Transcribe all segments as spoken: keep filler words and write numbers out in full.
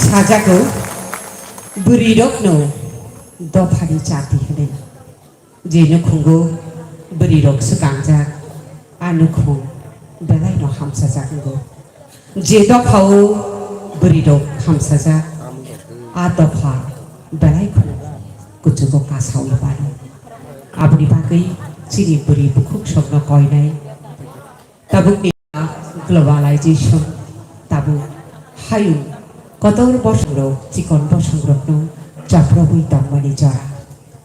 Sajago bwrwirokno dophani chati hwnwi. Je nukhungo bwrwirok swkangjak, a nukhung belaino hamsajak wngo. Je dophao bwrwirok hamsajak, a dopha belai kheno kuchugo kasaui mano. Aboni bagwi chini bwrwi bukhuksongno koinai. Tabukni globalization, tabuk hayung kotor bosongrok, chikon bosongrokno choprogwi tongmani jora.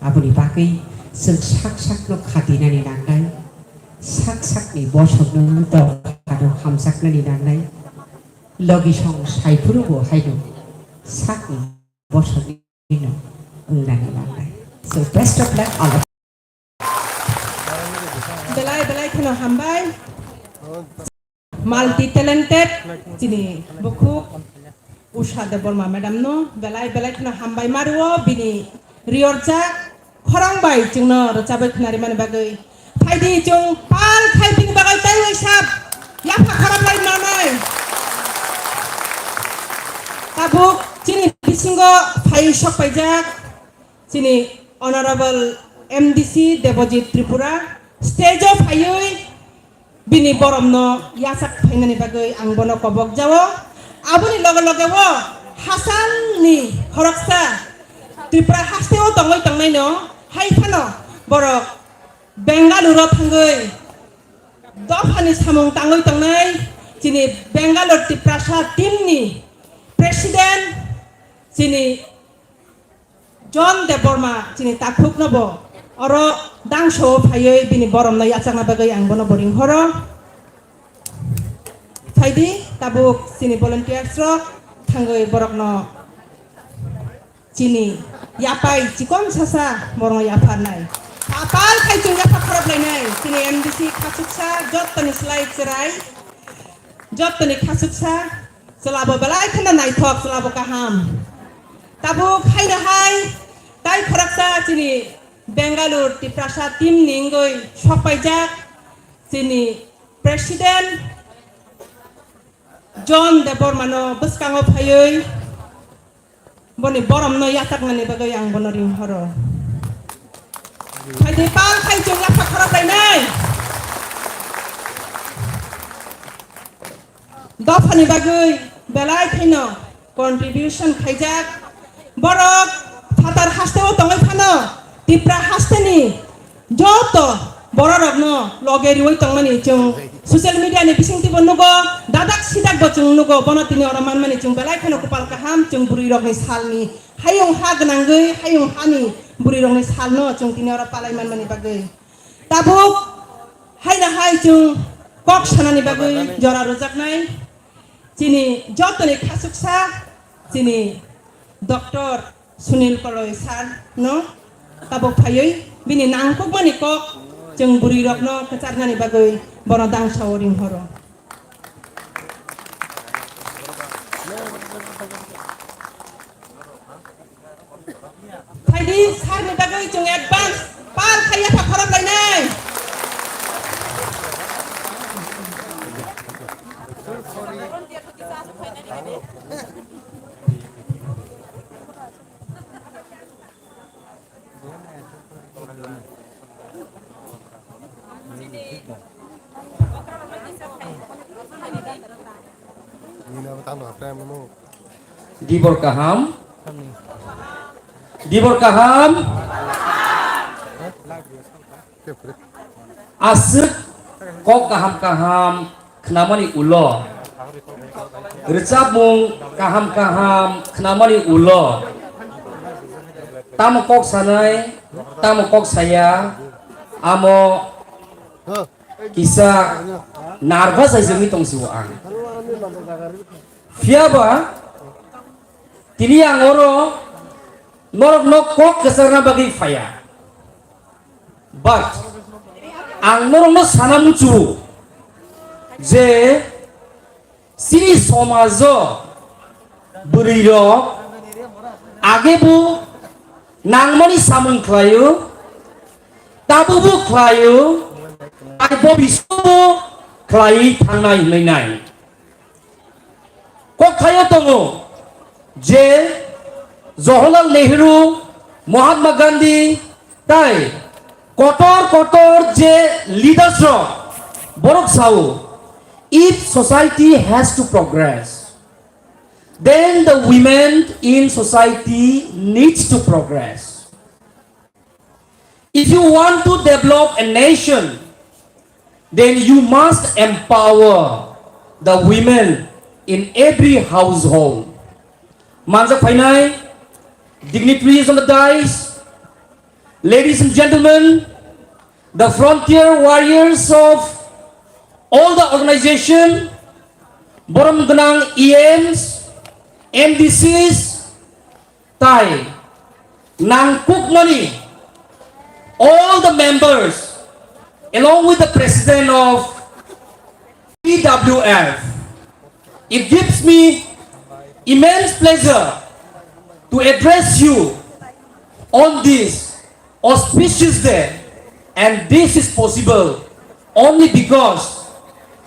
Aboni bagwi chwng sak sakno khatinani nangnai, sak sakni bosongno dophano hamjaknani nangnai, logisong saiphurubo haino sakni bosongni no wngnani nangnai. So best of luck all of you. Belai belai kheno hambai. Multi talented chini bukhuk Usha Debbarma madam no belai belai kheno hambai mario bini riorjak khorang bai chwngno rwchabwi khwnari mani bagwi. Phaidi chwng pal khai bini bagwi taiwi sap yapha khorap lai manai. Tabuk chini bisingo phai sok paijak chini Honorable M D C Debojit Tripura stage o phaiwi bini boromno yachak phainani bagwi ang bono kobok jao. Aboni loge loge o Hassan ni khoroksa Tripura haste o tongwi tongnai no hai phano borok Bengaluru o thangwi dophani samung tangwi tongnai chini Bangalore Tiprasa team ni president chini John Debbarma chini takhuk no bo oro dangso o phaiwi bini borom no yachakna bagwi ang bono bo ringhoro. Phaidi tabuk chini volunteers rok thangwi borok no chini yapai chikon sasa borok no yapharnai. Apal khai chwng yaphar khorok lainai chini M D C khachuksa jottoni slai chwrai jottoni khachuksa chwlabo belai kheno naithok chwlabo kaham. Tabuk haino hai tai khoroksa chini Bangalore Tiprasa team ni wngwi sokpaijak chini president John Debbarma no bwskango phaiwi boni borom no yachaknani bagwi ang bono ringhoro. Phaidi pal khai chwng yaphar khorok lainai. Dophani bagwi belai kheno contribution khaijak. Borok phatar haste o tongwi phano Tipra haste ni joto borok rok no loge riwi tongmani chwng social media ni bisingtwi bo nugo, dadak sidak bo chwng nugo, bono tini oro manmani chwng belai kheno kwpal kaham chwng bwrwi rok ni sal ni hayung ha gwnangwi hayung ha ni bwrwi rok ni sal no chwng tini oro palai manmani bagwi. Tabuk haino hai chwng kok sanani bagwi jora rwjaknai chini jotoni khachuksa chini Doctor Sunil Koloi sir no tabuk phaiwi bini nangkukmani kok chwng bwrwi rokno kwcharnani bagwi bono dangsa o ringhoro. Phaidi sir ni bagwi chwng advance pal khai yapha khorok lainai. Dibor kaham. Dibor kaham. Aswk kok kaham kaham khnamani ulo, rwchapmung kaham kaham khnamani ulo, tamo kok sanai, tamo kok saya, amo kisa nervous hai jengwi tong sio ang. Phiya ba tini ang oro norokno kok kwcharna bagwi phaiya. But ang norokno sana muchungo je chini somajo bwrwirok age bo nangmani samung khlaio, tabukbo khlaio, ar bobiswkbo khlaiwi thangnai hwnwi nai. Kok thaio tongo je Jawaharlal Nehru, Mahatma Gandhi tai kotor kotor je leaders rok borok sao, if society has to progress, then the women in society needs to progress. If you want to develop a nation, then you must empower the women in every household. Manjak phainai dignitaries on the dais, ladies and gentlemen, the frontier warriors of all the organization, borom gwnang E Ms, M D Cs, tai nangkukmani all the members along with the president of P W F. It gives me immense pleasure to address you on this auspicious day, and this is possible only because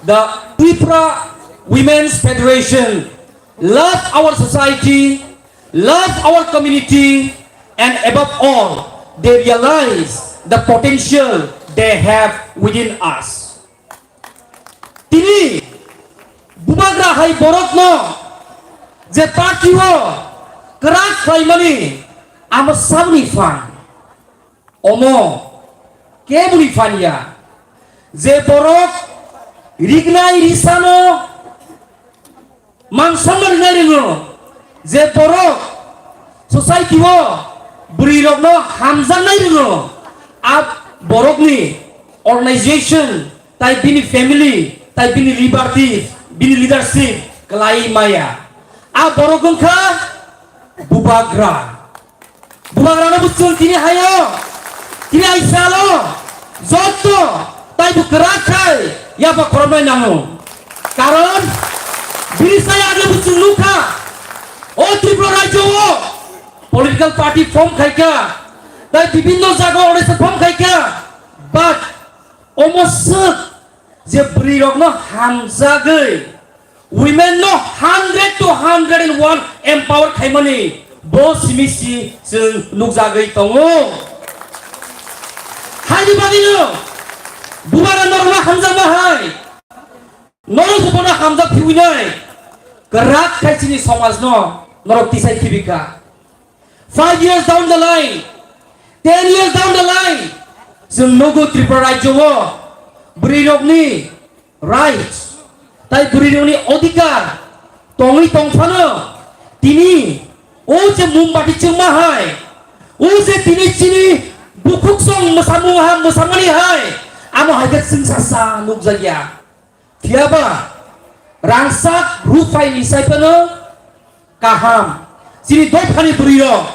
the Tripura Women's Federation loves our society, loves our community, and above all, they realize the potential they have within us. Tini bubagra hai borokno Je party o kwrak khlaimani amo saboni phan. Omo keboni phan ya. Je borok rignai risano mangsamna rinai ringo, je borok society o bwrwi rokno hamjaknai ringo, a borokni organization tai bini family tai bini liberty, bini leadership kwlai maya. A borok wngkha Bubagra. Bubagrano bo chwng tini hayo, tini aisalo, jotto taibo kwrak khai yaba khoroknai nango. Karon bini sai age bo chwng nukha, o Tripura rajyo o political party form khaikha, tai bibinno jaga o form khaikha, but omo swk je bwrwi rokno hamjagwi, women no hundred to hundred and one empower khaimani bo simi si chwng nukjagwi tongo. Haini bagwino Bubagra norokno hamjakma hai, norok buphano hamjak phiwinai kwrak khai chini somajno norok tisai khibika. Five years down the line, ten years down the line, chwng nugo Tripura rajyo o bwrwi rokni rights tai bwrwi rokni odhikar tongwi tongphano tini o je mombati chwngma hai, o je tini chini bukhuk song mwsamung ha mwsamani hai, amo hai khe chwngsa sa nukjakya. Phiyaba rangchak ruphaini sai phano kaham. Chini dophani bwrwi rok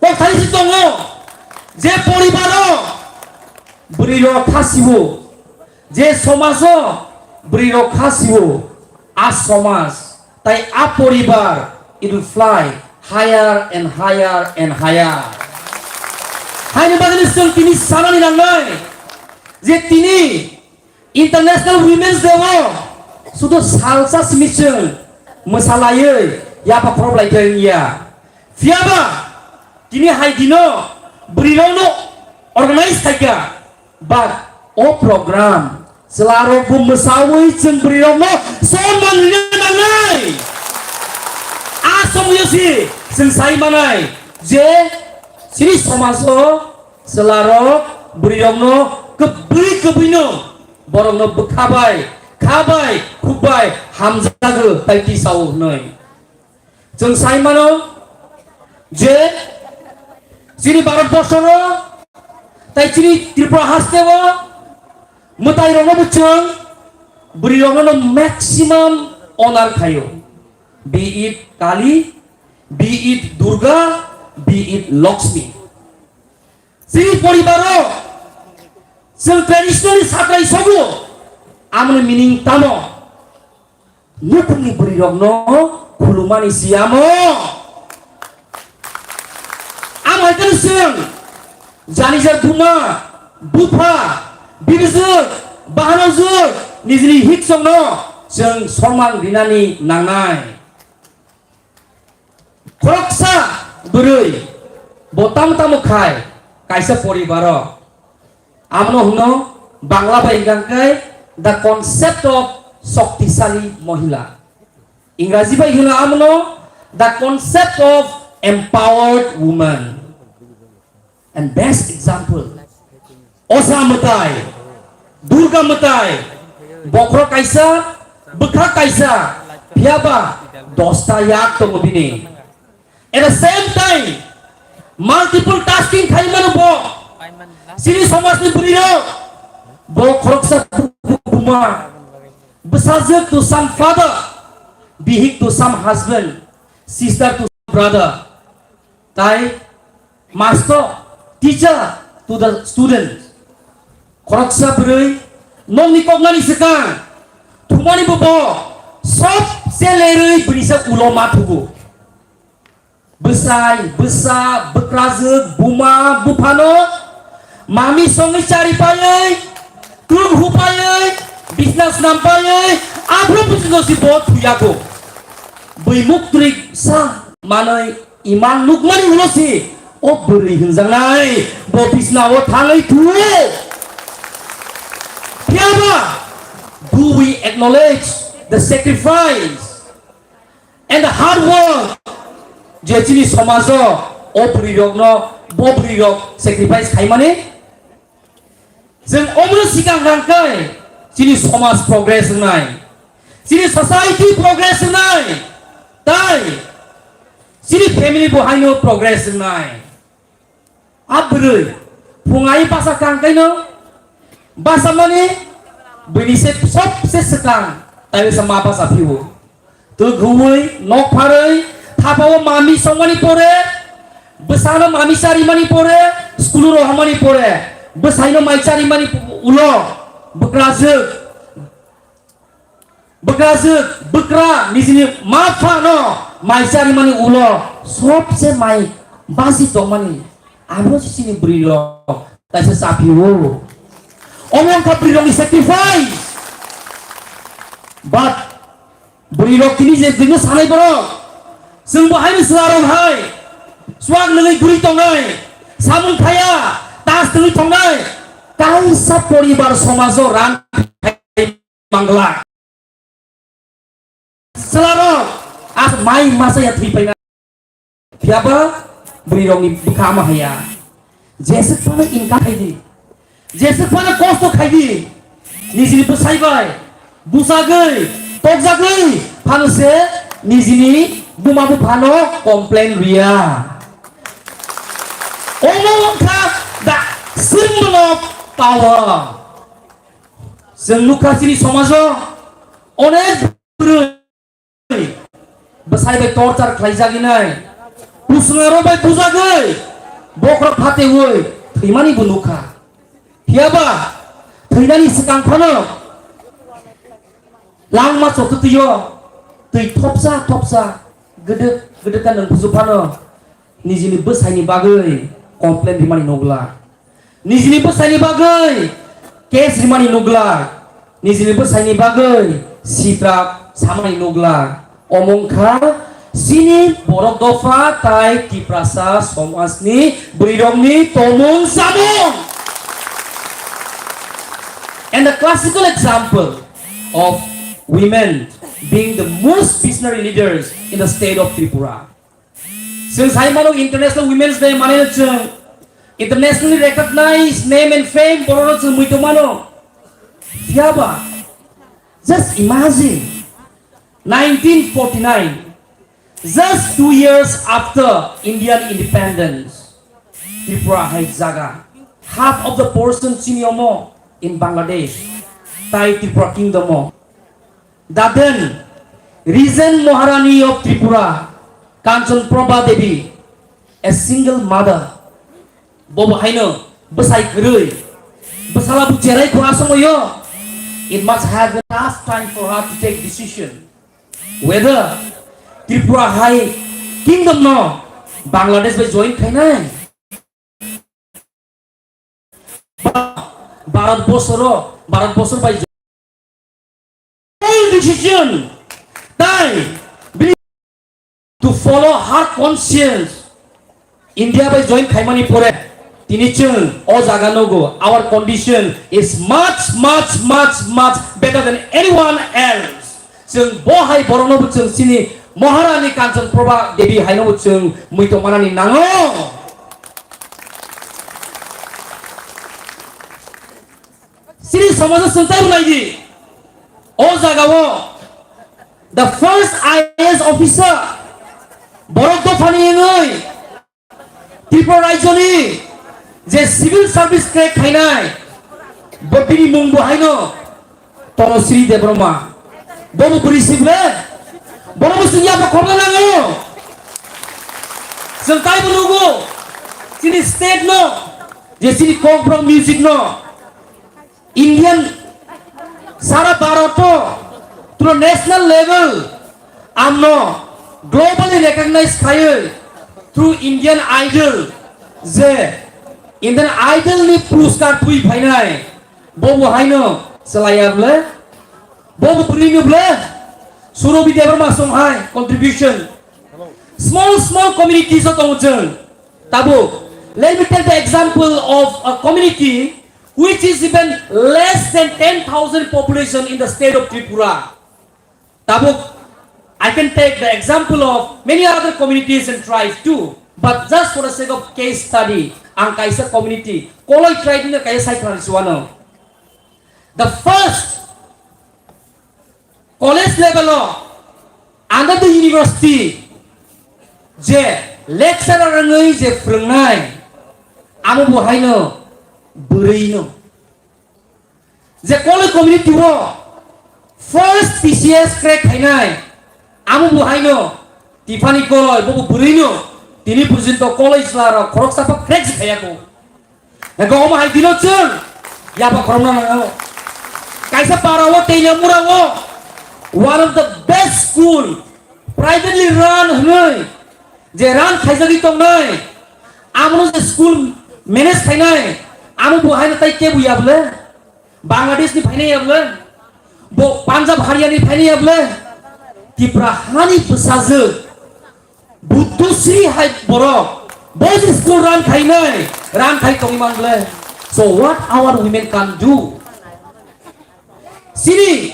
kok thani se tongo je poribaro bwrwi rok kha sibo, je somajo bwrwi rok kha sibo, a somaj tai a poribar it will fly higher and higher and higher. Haini bagwi chwng tini sanani nangnai je tini International Women's Day o sudo salsa simi chwng mwsalaiwi yapa khoroplai khe wngya. Phiyaba tini hai dino bwrwirokno organize khaikha, but o program chwlarokbo mwsawi chwng bwrwirokno sonman rina nangnai. A somoyo si chwng sai manai je chini somajo chwlarok bwrwirokno kwbwi kwbwino borokno bwkha bai, kha bai, khuk bai hamjago tai tisao hwnwi. Chwng sai mano je chini Bharat borso o tai chini Tripura haste o mwtai rokno bo chwng bwrwi rokno maximum honor khaio. Be it Kali, be it Durga, be it Lakshmi. Chini poribaro chwng traditionally satrai sogo, amoni meaning tamo? Nukhungni bwrwirokno khulumani siyamo. Ang hai khe chwng janijak buma, bupha, bibijwk, bahanajwk nijini hiksongno chwng soman rinani nangnai. Khoroksa bwrwi bo tamo tamo khai kaisa poribaro. Abono hwno Bangla bai hwnkha khe the concept of shaktisali mohila. Ingraji bai hwno abono the concept of empowered woman. And best example, Osa mwtai, Durga mwtai, bokhorok kaisa, bwkha kaisa, phiyaba dosta yak tongo bini. At the same time, multiple tasking khai mano bo. Chini somajni bwrwirok, bo khoroksa buma, bwsajwk to some father, bihik to some husband, sister to some brother. Tai master, teacher to the student. Khoroksa bwrwi nokni koknani swkang thumani bo bo sob se lerwi bwrwi se ulo ma thugo. Bwsai, bwsa, bwkrajwk, buma, buphano mami songwi chari paiwi, twk hupaiwi, bisna snam paiwi, aphuru bwswkno si bo thuyago. Bwi muktwrwi sa manwi iman nukmani ulo si o bwrwi hwnjaknai bo bisna o thangwi thuo. Phiyaba, do we acknowledge the sacrifice? And the hard work, je chini somajo o bwrwi rokno, bo bwrwi rok sacrifice khaimani, chwng omno sikang rangkai chini somaj progress wngnai, chini society progress wngnai, tai chini family bo haino progress wngnai. A bwrwi phungai basa kang kaino basa mani bini se sobse swkang taisa ma basa phiwo. Twi ghuwi nok pharwi thapao mami songmani pore, bwsano mami charimani pore, skulu rohormani pore, bwsaino mai charimani ulo bwkrajwk, bwkrajwk bwkra nijini ma phano mai charimani ulo sobse mai basi tongmani abo chini bwrwi rok kaisa chapio. Omo wngkha bwrwi rokni sacrifice. But bwrwi rok tini je tini sanai borok chwng bo haini swlarok hai swak nungwi guri tongnai, samung khaya, tas tungwi tongnai, kaisa poribar somajo ran mangla. Swlarok as mai masa ya thwi paina. Phiya ba bwrwi rokni bwkha ma haya. Jeswk phano income khaidi. Jeswk phano kosto khaidi. Nijini bwsai bai bujagwi tokjagwi phano se nijini buma buphano complain riya. Omo wngkha the symbol of power. Chwng nukha chini somajo onek bwrwi bwsai bai torture khlaijagwi nai, bwswngaro bai bujagwi bokhorok phatewi thwimani bo nukha. Phiya ba thwinani swkang phano langma chotwtwio twi thopsa thopsa gwdwk gwdwk kha nwng buju phano nijini bwsaini bagwi complain rimani nukla. Nijini bwsaini bagwi case rimani nukla, nijini bwsaini bagwi sitra samani nukla. Omo wngkha chini borok dopha tai Tiprasa somajni bwrwirokni tongmung samung. And the classical example of women being the most visionary leaders in the state of Tripura. Chwng sai mano International Women's Day manwi no chwng internationally recognized name and fame borok no chwng mui tongmano. Phiya ba just imagine nineteen forty-nine, just two years after Indian independence, Tripura hai jaga half of the portion chini omo in Bangladesh tai Tripura kingdom o. The then Regent Maharani of Tripura, Kanchan Prabha Devi, a single mother, bobo haino bwsai kwrwi, bwsala bo cherai kho a somoio, it must have been tough time for her to take decision whether Tripura hai kingdom no Bangladesh bai join khainai. Bharat borsoro, Bharat borsor bai bold decision tai bini to follow her conscience. India bai join khaimani pore tini chwng o jaga nugo, our condition is much, much, much, much better than anyone else. Chwng bo hai borokno bo chwng chini Maharani Kanchan Prabha Devi haino bo chwng mui tongmanani nango. Chini somajo chwng tei ulai di. O jaga o the first I A S officer borok dophani wngwi Tripura rajyoni je civil service crack khainai, bo bini mung bo haino Tonosri Debbarma. Bobo bwrwi si ble? Bobo bo singya bo khorna nango. Chwng taibo nugo, chini state no, je chini Kokborok music no, Indian sara Bharat o turo national level amno globally recognized khaiwi through Indian Idol, je Indian Idol ni puruskar twi phainai, bobo haino chalaiya ble, bobo bwrwi no ble, Surabhi Debbarma song hai contribution. Small, small communities o tongo chwng. Tabuk, let me take the example of a community which is even less than ten thousand population in the state of Tripura. Tabuk, I can take the example of many other communities and tribes too, but just for the sake of case study, ang kaisa community, Koloi tribe ni kaisa sai khwlai suano. The first college level o under the university je lecturer wngwi je phwrwngnai, amo bo haino bwrwino. Je Koloi community o first P C S crack khainai, amo bo haino Tiffany Koloi, bo bo bwrwino, tini porjonto Koloi chwla rok khoroksa pha crack se khaiya kho. Ego omo hai dino chwng yaba khorokna nango. Kaisa para o Teliamura o one of the best school, privately run hwnwi je run khaijagwi tongnai, amono je school manage khainai, amo bo haino tai kebu ya bwle? Bangladesh ni phainai ya bwle? Bo Punjab Haryana ni phainai ya bwle? Tipra hani bwsajwk Buddhasri hai borok bo je school run khainai, run khai tongwi man bwle? So what our women can do? Sini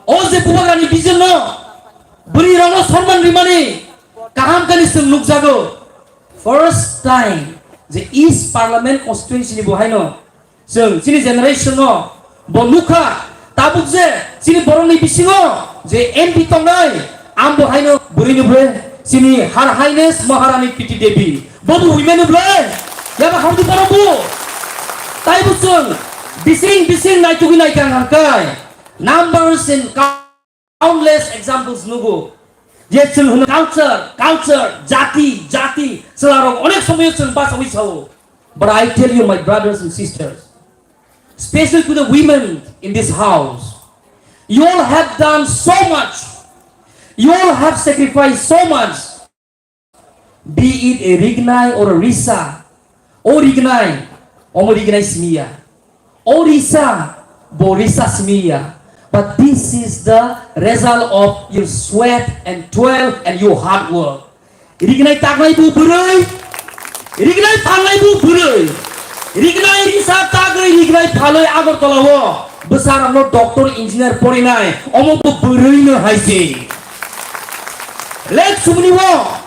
o je Bubagrani vision no bwrwi rokno sonman rimani kaham kani chwng nukjago. First time je East Parliament constituency ni bo haino chwng chini generation no bo nukha, tabuk je chini borokni bisingo je M P tongnai, ambo haino bwrwini bwle chini Her Highness Maharani Kriti Devi, bo bo women bwle yaba hamdi borok bo. Tai bo chwng bising bising naitugwi naikha hangkai numbers in countless examples nugo. Je chwng hwno culture, culture, jati, jati, chwlarok onek somoyo chwng bachawi sao. But I tell you, my brothers and sisters, especially to the women in this house, you all have done so much. You all have sacrificed so much. Be it a Rignai or a Risa. O Rignai, omo Rignai simiya. O Risa, bo Risa simiya. But this is the result of your sweat and toil and your hard work. Rignai tagnai bo bwrwi, Rignai phalnai bo bwrwi, Rignai Risa tagwi Rignai phalwi Agartala o bwsarokno doctor engineer porinai, omo bo bwrwino hai se. Lek sumni o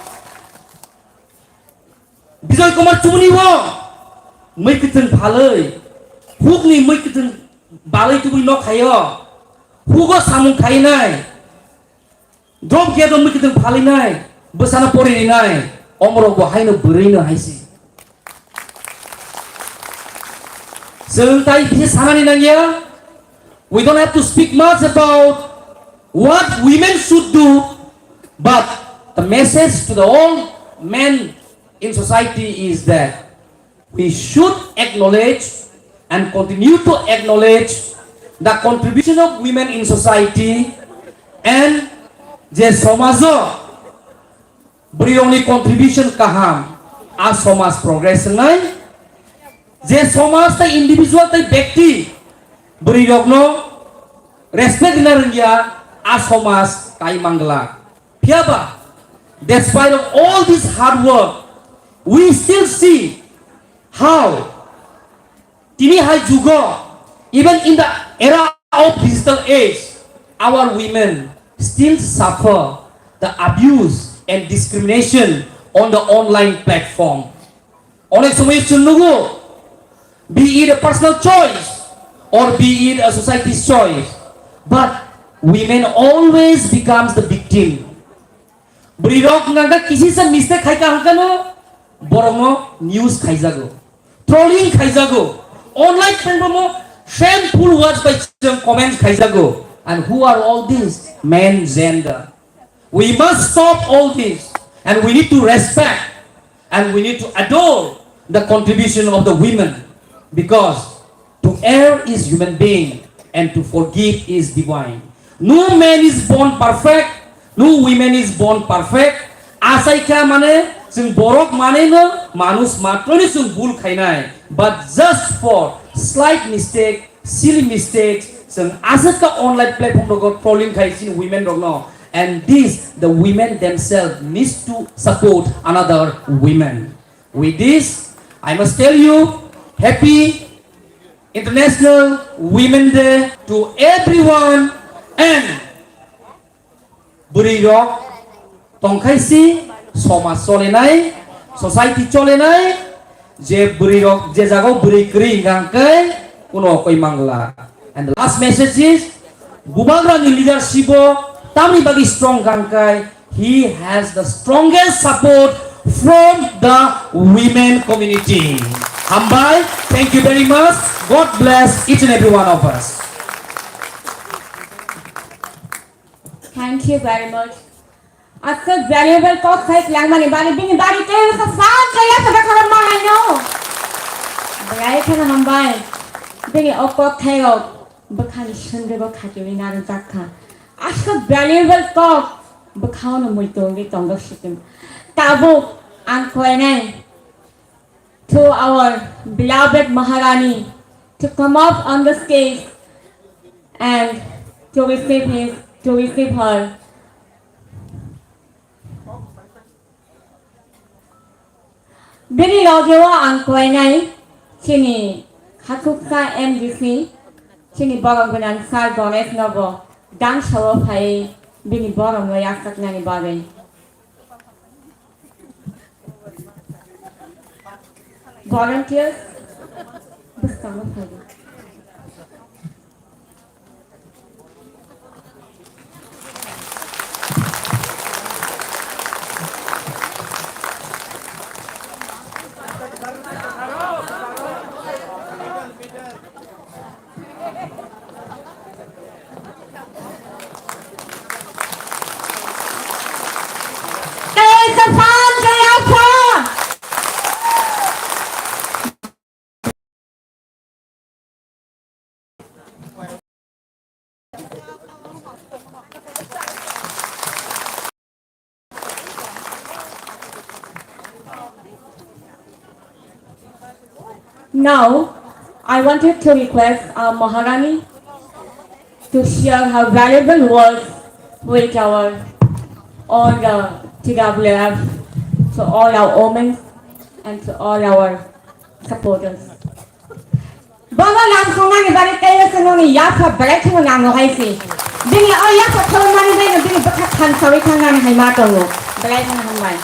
Bijoy Kumar Chumni o mui kwchwng phalwi, hukni mui kwchwng balwi tubui nok khaio, hugo samung khainai, drop gate o mui kwchwng phalwi nai, bwsano pori rinai, omorok bo haino bwrwino hai se. Chwng tai bisi sanani nangya, we don't have to speak much about what women should do, but the message to the all men in society is that we should acknowledge and continue to acknowledge the contribution of women in society and je somajo bwrwirokni contribution kaham a somaj progress wngnai. Je somaj tei individual tei bekti bwrwirokno respect rwna rwngya, a somaj kai manglak. Phiyaba, despite of all this hard work, we still see how tini hai jugo, even in the era of digital age, our women still suffer the abuse and discrimination on the online platform. Onek somoy chwng nugo, be it a personal choice or be it a society's choice, but women always becomes the victim. Bwrwi rok wngkha khe kisisa mistake khai ka hwnkha no, borok no news khaijago, trolling khaijago, online platform o shameful words by chwng comments khaijago. And who are all these? Men gender. We must stop all this and we need to respect and we need to adore the contribution of the women, because to err is human being and to forgive is divine. No man is born perfect, no woman is born perfect. Achaikha mane chwng borok mane no manush matro ni chwng bul khainai, but just for slight mistake, silly mistakes, chwng aswk kha online platform rogo trolling khai chini women rokno, and this the women themselves needs to support another women. With this, I must tell you, happy International Women Day to everyone, and Bwrwi rok tongkhaisi somaj cholenai, society cholenai, je bwrwi rok je jagao bwrwi kwrwi hwnkha hwnkhe kuno koi mangla. And the last message is, Bubagrani leadership o tamni bagwi strong hwnkha hwnkhe he has the strongest support from the women community. Hambai, thank you very much. God bless each and every one of us. Thank you very much. Aswk valuable kok khai langmani bari bini bari tei sa sa kaya sa khalam ma haino. Bwlai kheno hambai. Bini o kok khai rok bwkhani sundego khatiwi narwk jak kha. Aswk valuable kok bwkhao no muitu wngwi tongo sitim. Tabuk ang khlainai to our beloved Maharani to come up on the stage and to receive his, to receive her. Bini logeo ang khlainai chini khathuksa M D C, chini borok gwnang sir Ganesh nobo dangsa o phai bini borok no yaksaknani bagwi. Volunteers, bwskango phai di. Now, I wanted to request our Maharani to share her valuable words with our all the T W F, to all our women and to all our supporters. Bono lam songnani bagwi tei se noni yapha belai kheno nango hai se. Bini o yapha thormani bai no bini bwkha thansawi thangnani hai ma tongo. Belai kheno hambai.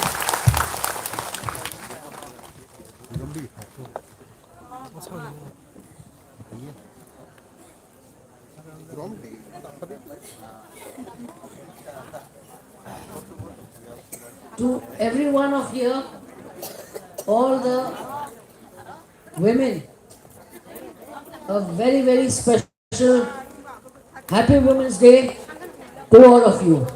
To every one of you, all the women, a very, very special happy Women's Day to all of you.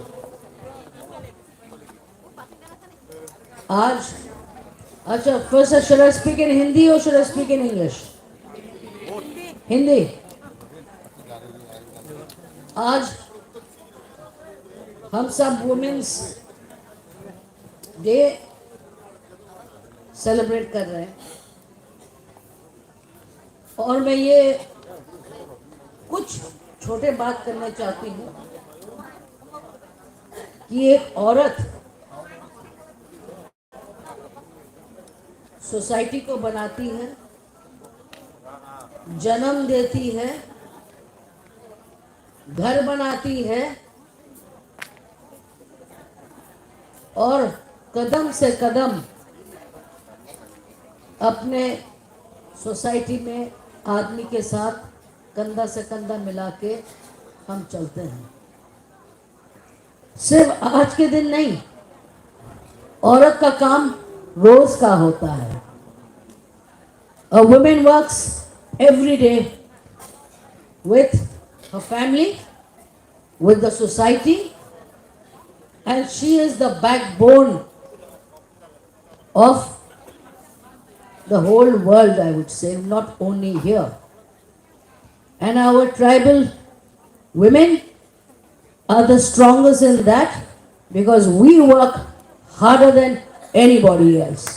आज, अच्छा, first, should I speak in Hindi or should I speak in English? Hindi. आज हम सब Women's Day celebrate कर रहे हैं। और मैं ये कुछ छोटे बात करना चाहती हूँ कि एक औरत सोसाइटी को बनाती है, जन्म देती है, घर बनाती है और कदम से कदम अपने सोसाइटी में आदमी के साथ कंधा से कंधा मिला के हम चलते हैं। सिर्फ आज के दिन नहीं, औरत का काम रोज का होता है। A woman works every day with her family, with the society, and she is the backbone of the whole world, I would say, not only here. And our tribal women are the strongest in that because we work harder than anybody else.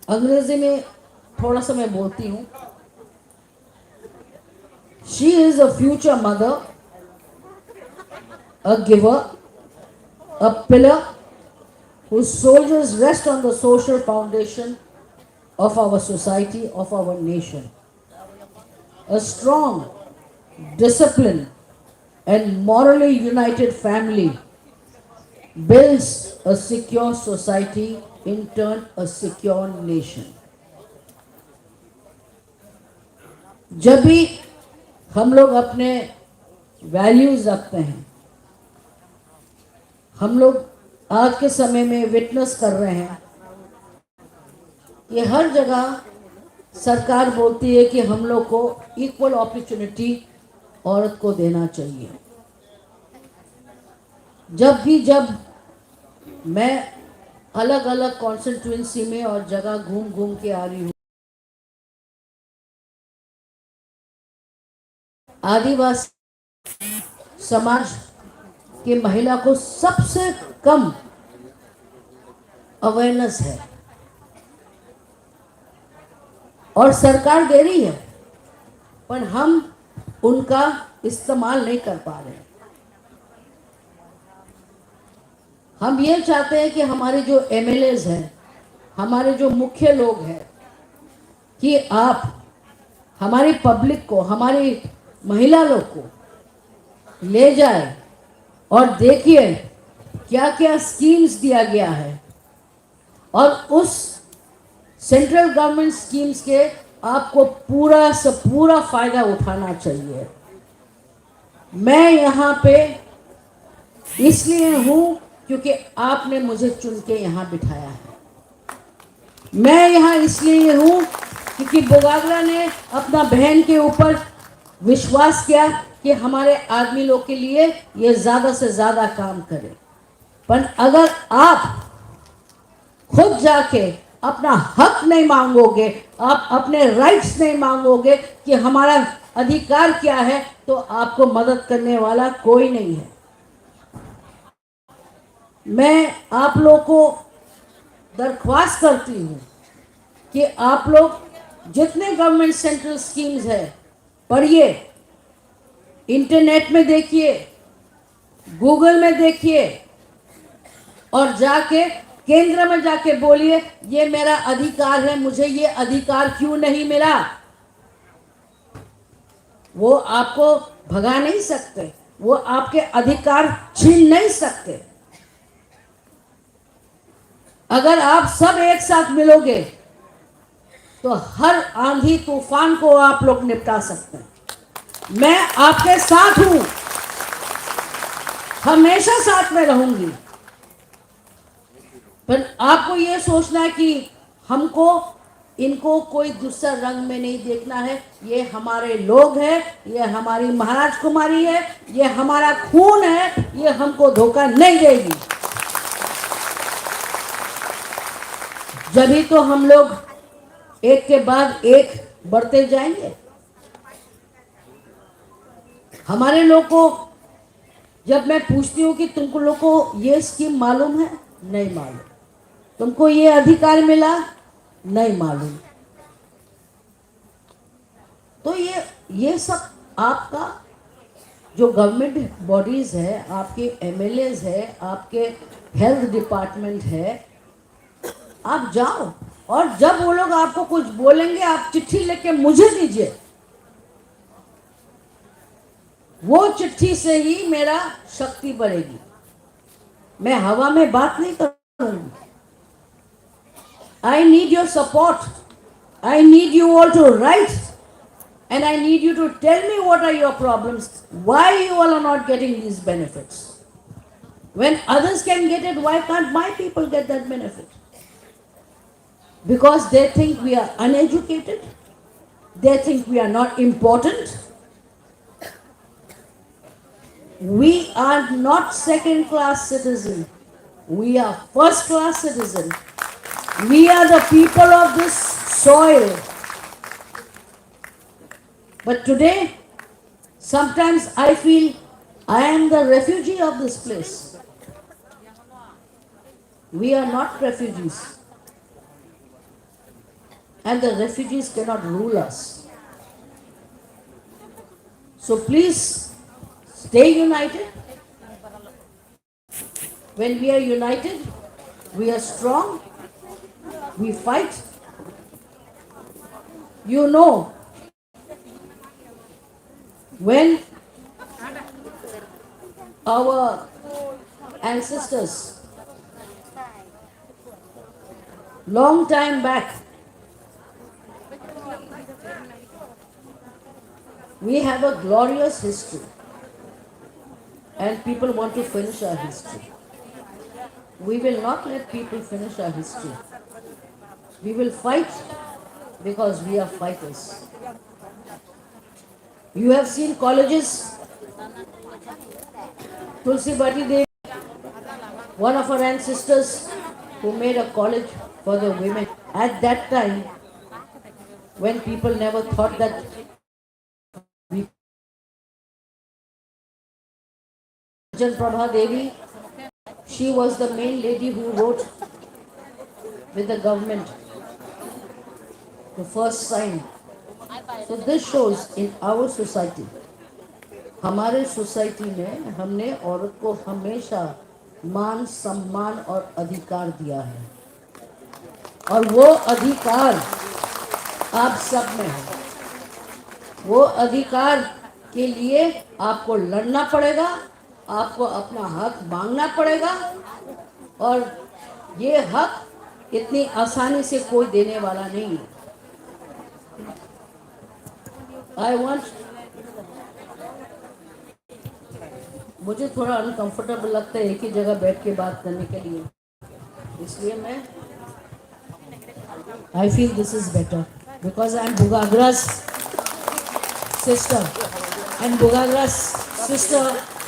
अंग्रेजी में थोड़ा सा मैं बोलती हूँ। She is a future mother, a giver, a pillar whose shoulders rest on the social foundation of our society, of our nation. A strong, disciplined, and morally united family builds a secure society, in turn, a secure nation. जब भी हम लोग अपने वैल्यूज रखते हैं, हम लोग आज के समय में विटनेस कर रहे हैं कि हर जगह सरकार बोलती है कि हम लोग को इक्वल अपॉर्चुनिटी औरत को देना चाहिए। जब भी, जब मैं अलग-अलग कॉन्स्टिट्यूएंसी में और जगह घूम घूम के आ रही हूँ, आदिवासी समाज के महिला को सबसे कम अवेयरनेस है और सरकार दे रही है, पर हम उनका इस्तेमाल नहीं कर पा रहे। हम ये चाहते हैं कि हमारे जो एमएलएज हैं, हमारे जो मुख्य लोग हैं, कि आप हमारी पब्लिक को, हमारी महिला लोग को ले जाए और देखिए क्या क्या स्कीम्स दिया गया है और उस सेंट्रल गवर्नमेंट स्कीम्स के आपको पूरा से पूरा फायदा उठाना चाहिए। मैं यहाँ पे इसलिए हूँ क्योंकि आपने मुझे चुन के यहाँ बिठाया है। मैं यहाँ इसलिए हूँ क्योंकि बोगागरा ने अपना बहन के ऊपर विश्वास किया कि हमारे आदमी लोग के लिए ये ज्यादा से ज्यादा काम करे। पर अगर आप खुद जाके अपना हक नहीं मांगोगे, आप अपने राइट्स नहीं मांगोगे कि हमारा अधिकार क्या है, तो आपको मदद करने वाला कोई नहीं है। मैं आप लोग को दरख्वास्त करती हूँ कि आप लोग जितने गवर्नमेंट सेंट्रल स्कीम्स है, पढ़िए, इंटरनेट में देखिए, गूगल में देखिए और जाके केंद्र में जाके बोलिए, "ये मेरा अधिकार है, मुझे ये अधिकार क्यों नहीं मिला?" वो आपको भगा नहीं सकते, वो आपके अधिकार छीन नहीं सकते। अगर आप सब एक साथ मिलोगे तो हर आंधी तूफान को आप लोग निपटा सकते हैं। मैं आपके साथ हूं, हमेशा साथ में रहूंगी। पर आपको ये सोचना है कि हमको, इनको कोई दूसरा रंग में नहीं देखना है। ये हमारे लोग हैं, ये हमारी महाराज कुमारी है, ये हमारा खून है, ये हमको धोखा नहीं देगी। जब ही तो हम लोग एक के बाद एक बढ़ते जाएंगे। हमारे लोग को जब मैं पूछती हूँ कि तुमको लोग को ये स्कीम मालूम है, नहीं मालूम। तुमको ये अधिकार मिला, नहीं मालूम। तो ये, ये सब आपका जो गवर्नमेंट बॉडीज है, आपके एमएलएज है, आपके हेल्थ डिपार्टमेंट है, आप जाओ और जब वो लोग आपको कुछ बोलेंगे, आप चिट्ठी लेके मुझे दीजिए। वो चिट्ठी से ही मेरा शक्ति बढ़ेगी। मैं हवा में बात नहीं करूंगी। I need your support. I need you all to rise. And I need you to tell me what are your problems, why you all are not getting these benefits. When others can get it, why can't my people get that benefit? Because they think we are uneducated, they think we are not important. We are not second class citizen. We are first class citizen. We are the people of this soil. But today, sometimes I feel I am the refugee of this place. We are not refugees. And the refugees cannot rule us. So please stay united. When we are united, we are strong, we fight. You know, When our ancestors, long time back, we have a glorious history, and people want to finish our history. We will not let people finish our history. We will fight because we are fighters. You have seen colleges. Tulsi Bati Devi, one of our ancestors who made a college for the women. At that time, when people never thought that we Jan Prabha Devi, she was the main lady who wrote with the government, the first sign. So this shows in our society, हमारे सोसाइटी में हमने औरत को हमेशा मान सम्मान और अधिकार दिया है। और वो अधिकार आप सब में है। वो अधिकार के लिए आपको लड़ना पड़ेगा, आपको अपना हक मांगना पड़ेगा, और ये हक इतनी आसानी से कोई देने वाला नहीं है। I want, मुझे थोड़ा अनकंफर्टेबल लगता है एक ही जगह बैठ के बात करने के लिए। इसलिए मैं, I feel this is better because I am Bugagra's sister, and Bugagra's sister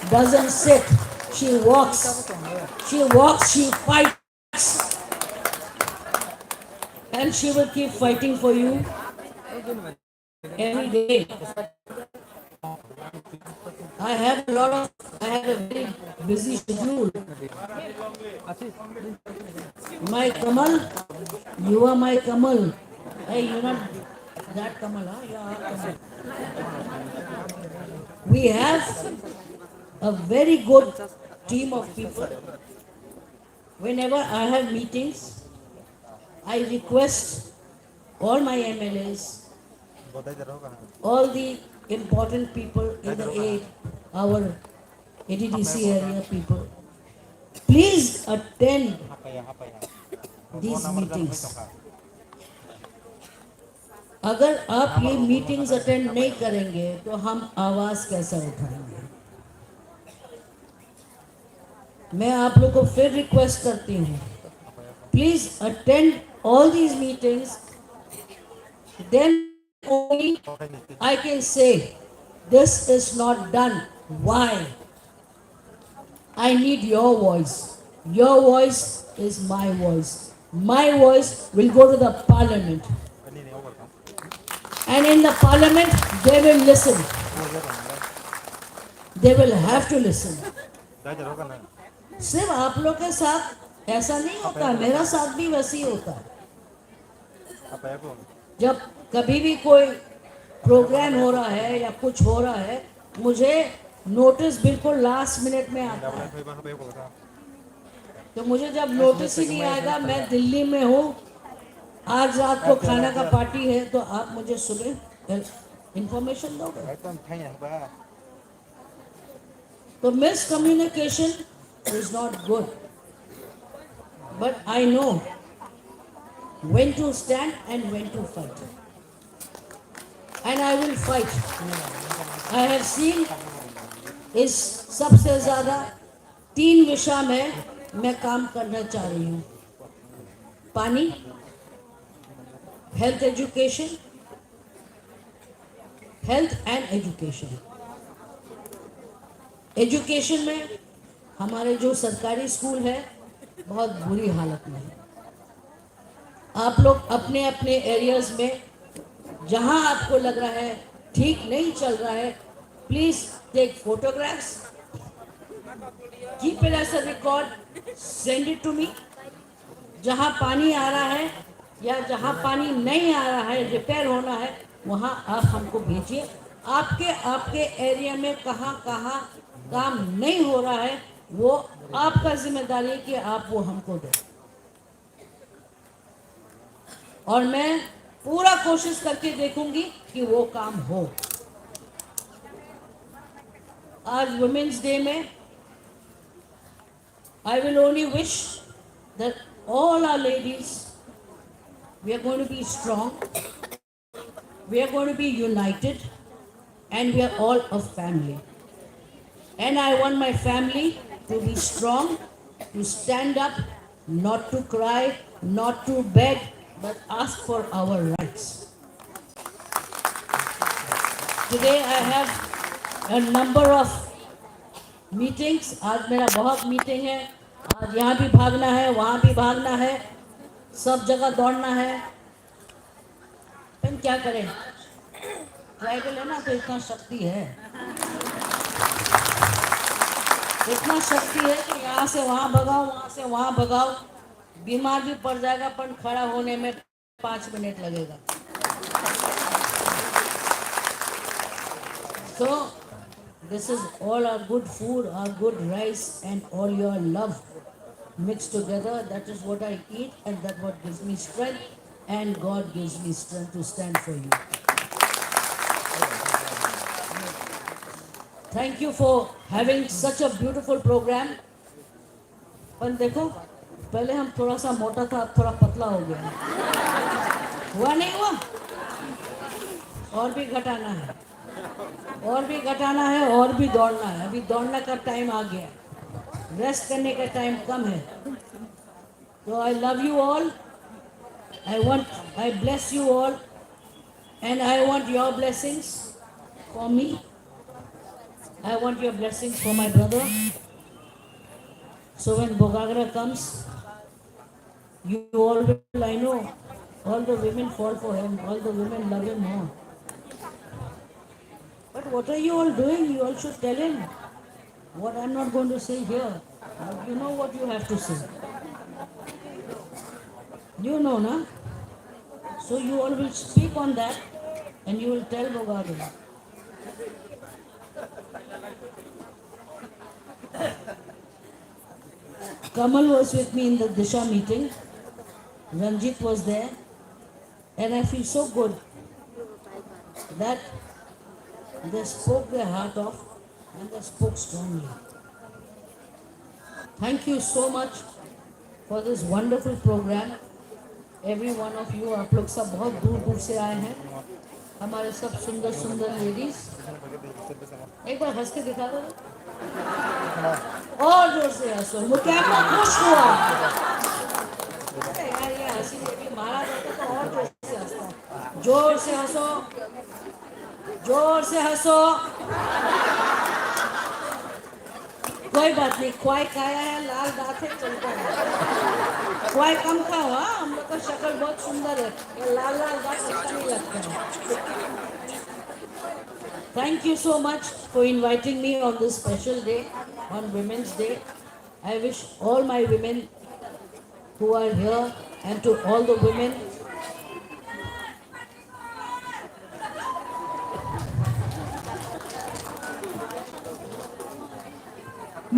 doesn't sit, she walks, she walks, she fights, and she will keep fighting for you. Every day. I have a lot of, I have a very busy schedule. My Kamal, you are my Kamal. Hey, you're not that Kamal, huh? You are our Kamal. We have a very good team of people. Whenever I have meetings, I request all my M L As, all the important people in the A, our A D D C area people, please attend these meetings. अगर आप ये meetings attend नहीं करेंगे तो हम आवाज कैसे उठाएंगे? मैं आप लोग को फिर रिक्वेस्ट करती हूँ, please attend all these meetings, then only I can say this is not done. Why? I need your voice. Your voice is my voice. My voice will go to the parliament. And in the parliament, they will listen. They will have to listen. सिर्फ आप लोग के साथ ऐसा नहीं होता, मेरा साथ भी वैसे ही होता है। जब कभी भी कोई प्रोग्राम हो रहा है या कुछ हो रहा है, मुझे नोटिस बिल्कुल लास्ट मिनट में आता है। तो मुझे जब नोटिस ही नहीं आएगा, मैं दिल्ली में हूँ, आज रात को खाना का पार्टी है, तो आप मुझे सुबह इंफॉर्मेशन दोगे। तो miscommunication is not good. But I know when to stand and when to fight. And I will fight. I have seen, इस सबसे ज्यादा तीन विषय में मैं काम करना चाह रही हूँ। पानी, health education, health and education. Education में हमारे जो सरकारी स्कूल है, बहुत बुरी हालत में है। आप लोग अपने अपने एरियाज में जहाँ आपको लग रहा है ठीक नहीं चल रहा है, please take photographs, keep it as a record, send it to me. जहाँ पानी आ रहा है या जहाँ पानी नहीं आ रहा है, रिपेयर होना है, वहाँ आप हमको भेजिए। आपके, आपके एरिया में कहाँ कहाँ काम नहीं हो रहा है, वो आपका जिम्मेदारी है कि आप वो हमको दें। और मैं पूरा कोशिश करके देखूंगी कि वो काम हो। आज वुमेन्स डे में I will only wish that all our ladies, we are going to be strong, we are going to be united, and we are all a family. And I want my family to be strong, to stand up, not to cry, not to beg, but ask for our rights. Today I have a number of meetings. आज मेरा बहुत मीटिंग है। आज यहाँ भी भागना है, वहाँ भी भागना है, सब जगह दौड़ना है। पर क्या करें, ट्राइबल है ना, तो इतना शक्ति है, इतना शक्ति है कि यहाँ से वहाँ भगाओ, वहाँ से वहाँ भगाओ। बीमार भी पड़ जाएगा, पर खड़ा होने में पाँच मिनट लगेगा। So, this is all our good food, our good rice, and all your love mixed together. That is what I eat, and that what gives me strength, and God gives me strength to stand for you. Thank you for having such a beautiful program. पर देखो, पहले हम थोड़ा सा मोटा था, अब थोड़ा पतला हो गया। हुआ नहीं हुआ? और भी घटाना है, और भी घटाना है, और भी दौड़ना है। अभी दौड़ने का टाइम आ गया, रेस्ट करने का टाइम कम है। So I love you all. I want, I bless you all, and I want your blessings for me. I want your blessings for my brother. So when Bogagra comes, you all will, I know, all the women fall for him, all the women love him more. But what are you all doing? You all should tell him. What I'm not going to say here, but you know what you have to say. You know, na? So you all will speak on that and you will tell Bogagra. Kamal was with me in the Disha meeting. Ranjit was there. And I feel so good that they spoke their heart off and they spoke strongly. Thank you so much for this wonderful program. Every one of you, आप लोग सब बहुत दूर दूर से आए हैं, हमारे सब सुंदर सुंदर लेडीज। एक बार हंस के दिखा दो। और जोर से हंसो, वो कैमरा खुश हुआ। अरे यार, ये हंसी देखिए, मारा जाता तो और जोर से हंसता। जोर से हंसो, जोर से हंसो। कोई बात नहीं, ख्वाई खाया है, लाल दांत है, चलता है। ख्वाई कम खाओ, हाँ, हम लोग का शक्ल बहुत सुंदर है, ये लाल लाल दांत अच्छा नहीं लगता है। Thank you so much for inviting me on this special day, on Women's Day. I wish all my women who are here and to all the women.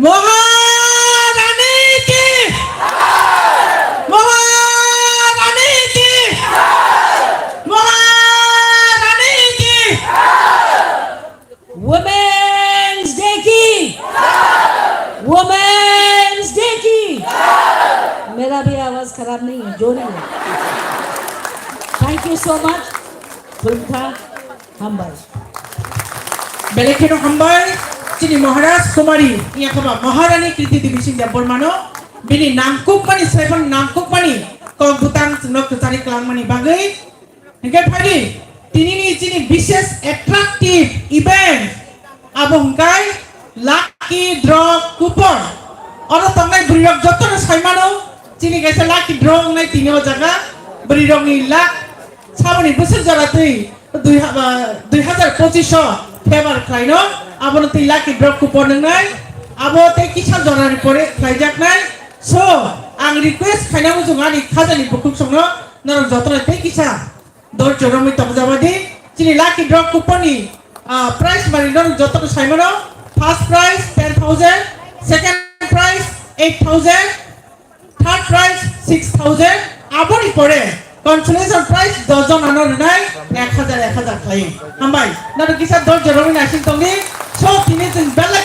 Maharani ki! Maharani ki! Maharani ki! Women's Day ki! Women's Day ki! मेरा भी आवाज खराब नहीं है, जोर ही है। Thank you so much. Khulumkha, hambai. Belai kheno hambai, chini Maharaj Kumari, iya khaba Maharani Kriti Devi Singh Debbarmano, bini nangkukmani, saiphano nangkukmani, kok bwtang chwngno kwchari kwlangmani bagwi. Hingke phaidi, tinini chini bishes attractive event, abo hingkai lucky draw coupon. Oro tongnai bwrwirok jotono saimano, chini kaisa lucky draw wngnai tini o jaga, bwrwirokni luck saboni bwswk jora twi dui ha-, ah, dui hazar pochish o favor khlaino, abono twi lucky draw coupon wngnai, abo tei kisa jorani pore khlaijaknai. So, ang request khaina muchungo ani khajani bukhuk songno, norok jotono tei kisa Dol choromwi tongjabaidi, chini lucky draw coupon ni, ah, prize mani norok jotono saimano, first prize ten thousand, second prize eight thousand, third prize six thousand, aboni pore consolation prize dos jon ano rwnai ek hajar ek hajar khlai. Hambai, norok kisa dol choromwi naising tongdi, so tini chwng belai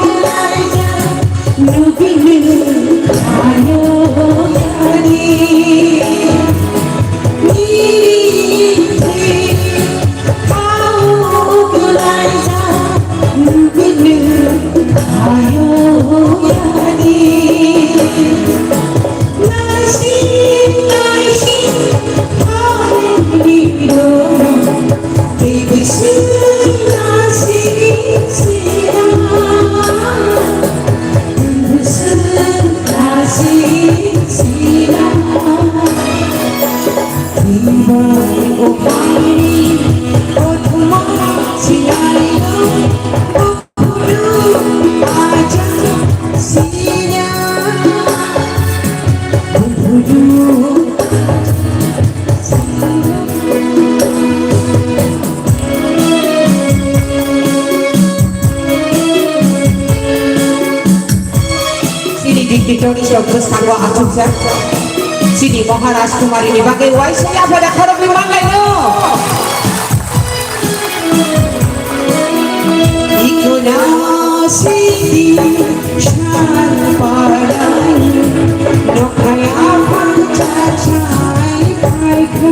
Chini dignitaries rok bwskango achukjak. Chini Maharaj Kumari ni bagwi waisa yaphada khoroknwi manlaino. Ikona sidi shan padai nokhaya pangcha chai paikha.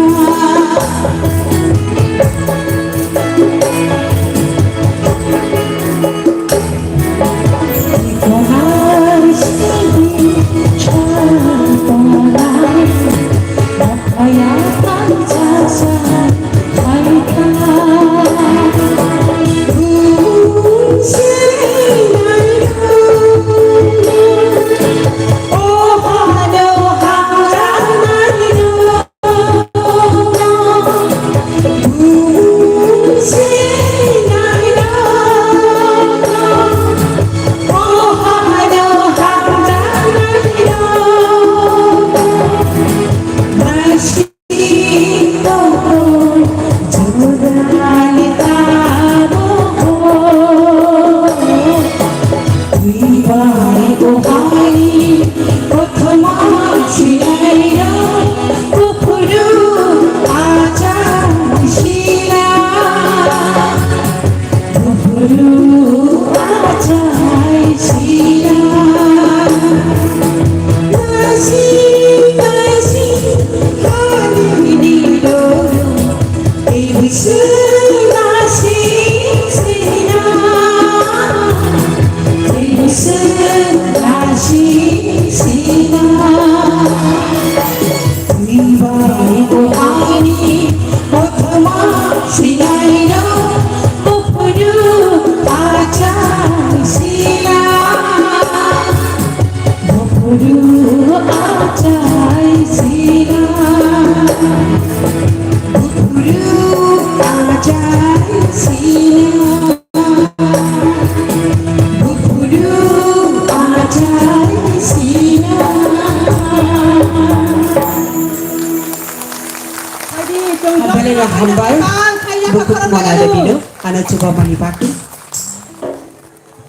Hambai, hambai. Bukut mana de bino, ano chuba mani baki.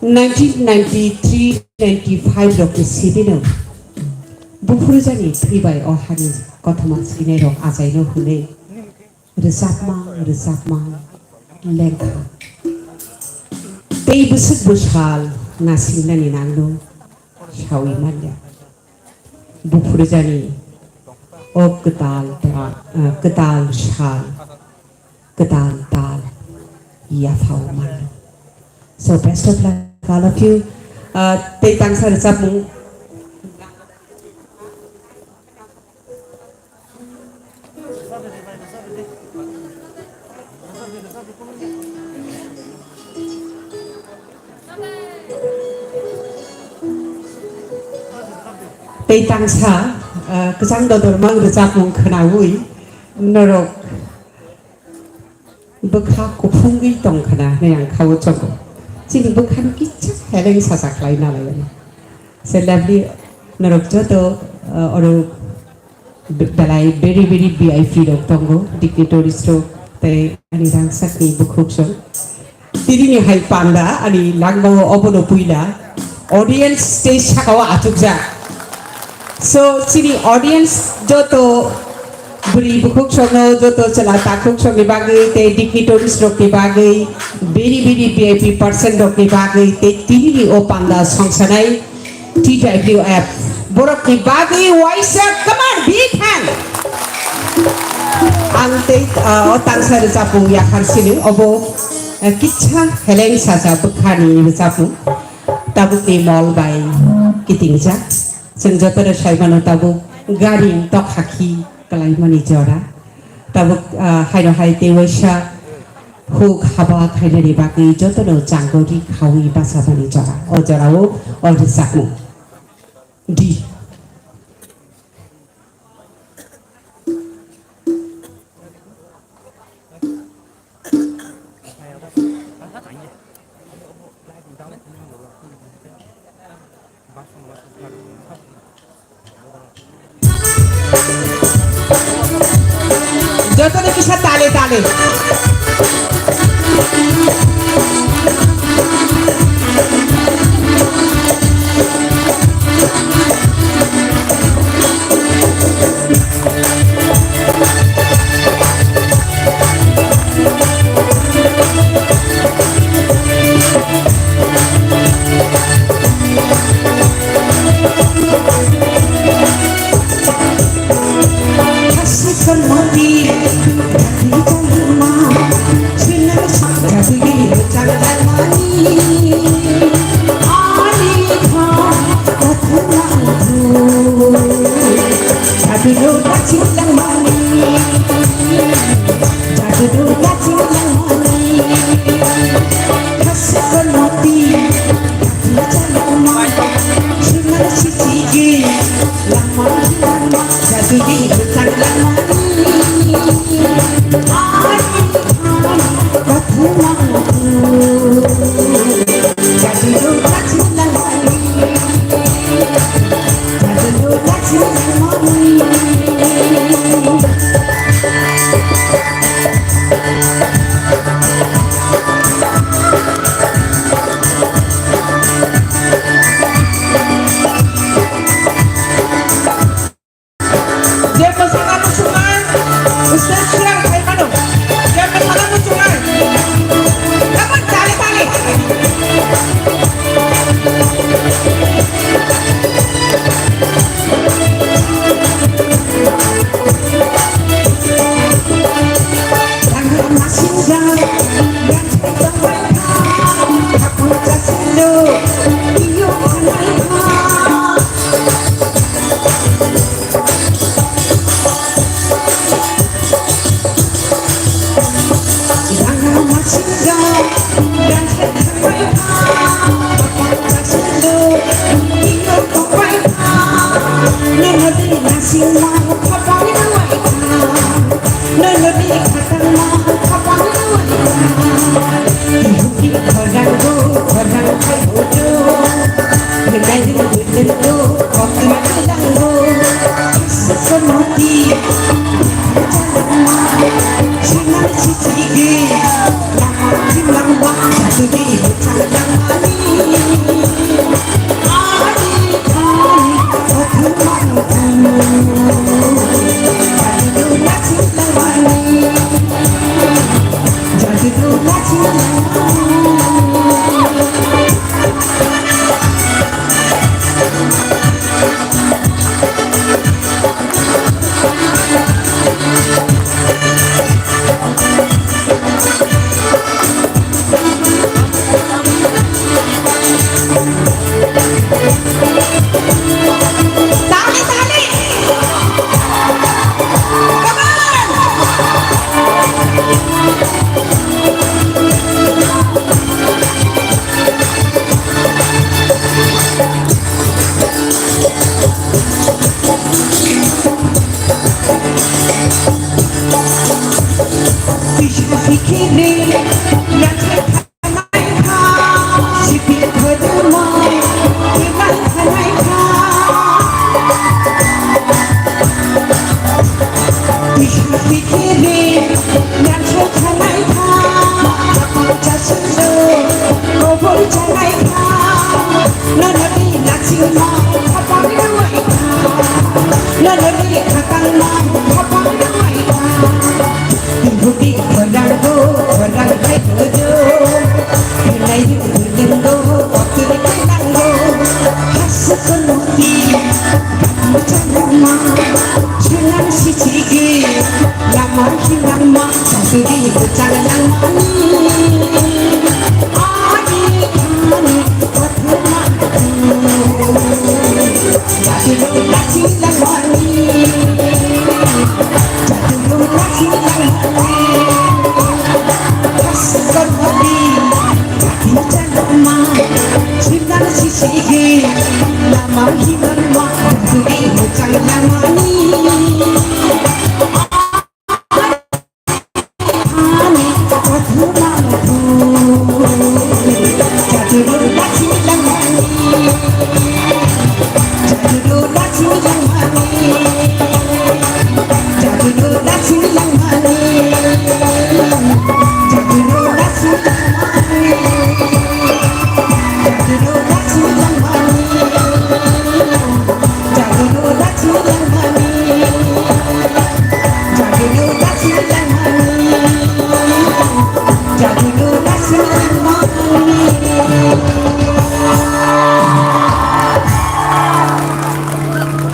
Nineteen ninety-three ninety-five rokni sibino buphurjani thwibai o hani kothoma swinairok achaino hwnwi rwchapma rwchapma lengkha. Tei bwswk bwsal nasingnani nangno saui manya. Buphurjani o kwtal ta-, ah, kwtal sal, kwtal tal yaphao mano. So best of luck all of you. Ah, tei tangsa rwchapmung. Tei tangsa, ah, kwchang dodorma rwchapmung khwnaui norok bwkha kuphungwi tong khwna hwnwi ang kha-o chongo. Chini bwkhano kisa heleng sacha khlai nalai. Se lovely norok joto, ah, oro Be-, belai very, very V I P rok tongo, dignitaries rok tei ani rangchakni bukhuksong. Tini ni hai panda ani langmao obono puila audience tei sakao achukjak. So, chini audience joto bwrwi bukhuksongno, joto chwla takhuksongni bagwi tei dignitaries rokni bagwi, very, very V I P person rokni bagwi tei tini ni o panda songsanai T W F borokni bagwi waisa kwmar bithang. Ang tei, ah, o tangsa rwchapmung yakhar sini obo, eh, kisa heleng sacha bwkhani rwchapmung. Tabukni mol bai kitingjak. Chwng jotono sai mano tabuk gari tok hakhi kwlaimani jora. Tabuk, ah, haino hai tei waisa huk haba khainani bagwi jotono chango ri khaui bachabani jora. O jorao o rwchapmung. Di. Jotono kisa tale tale. Je mwsana muchungnai, stage srang khai mano. Je mwsana muchungnai. Come on, tale, tale.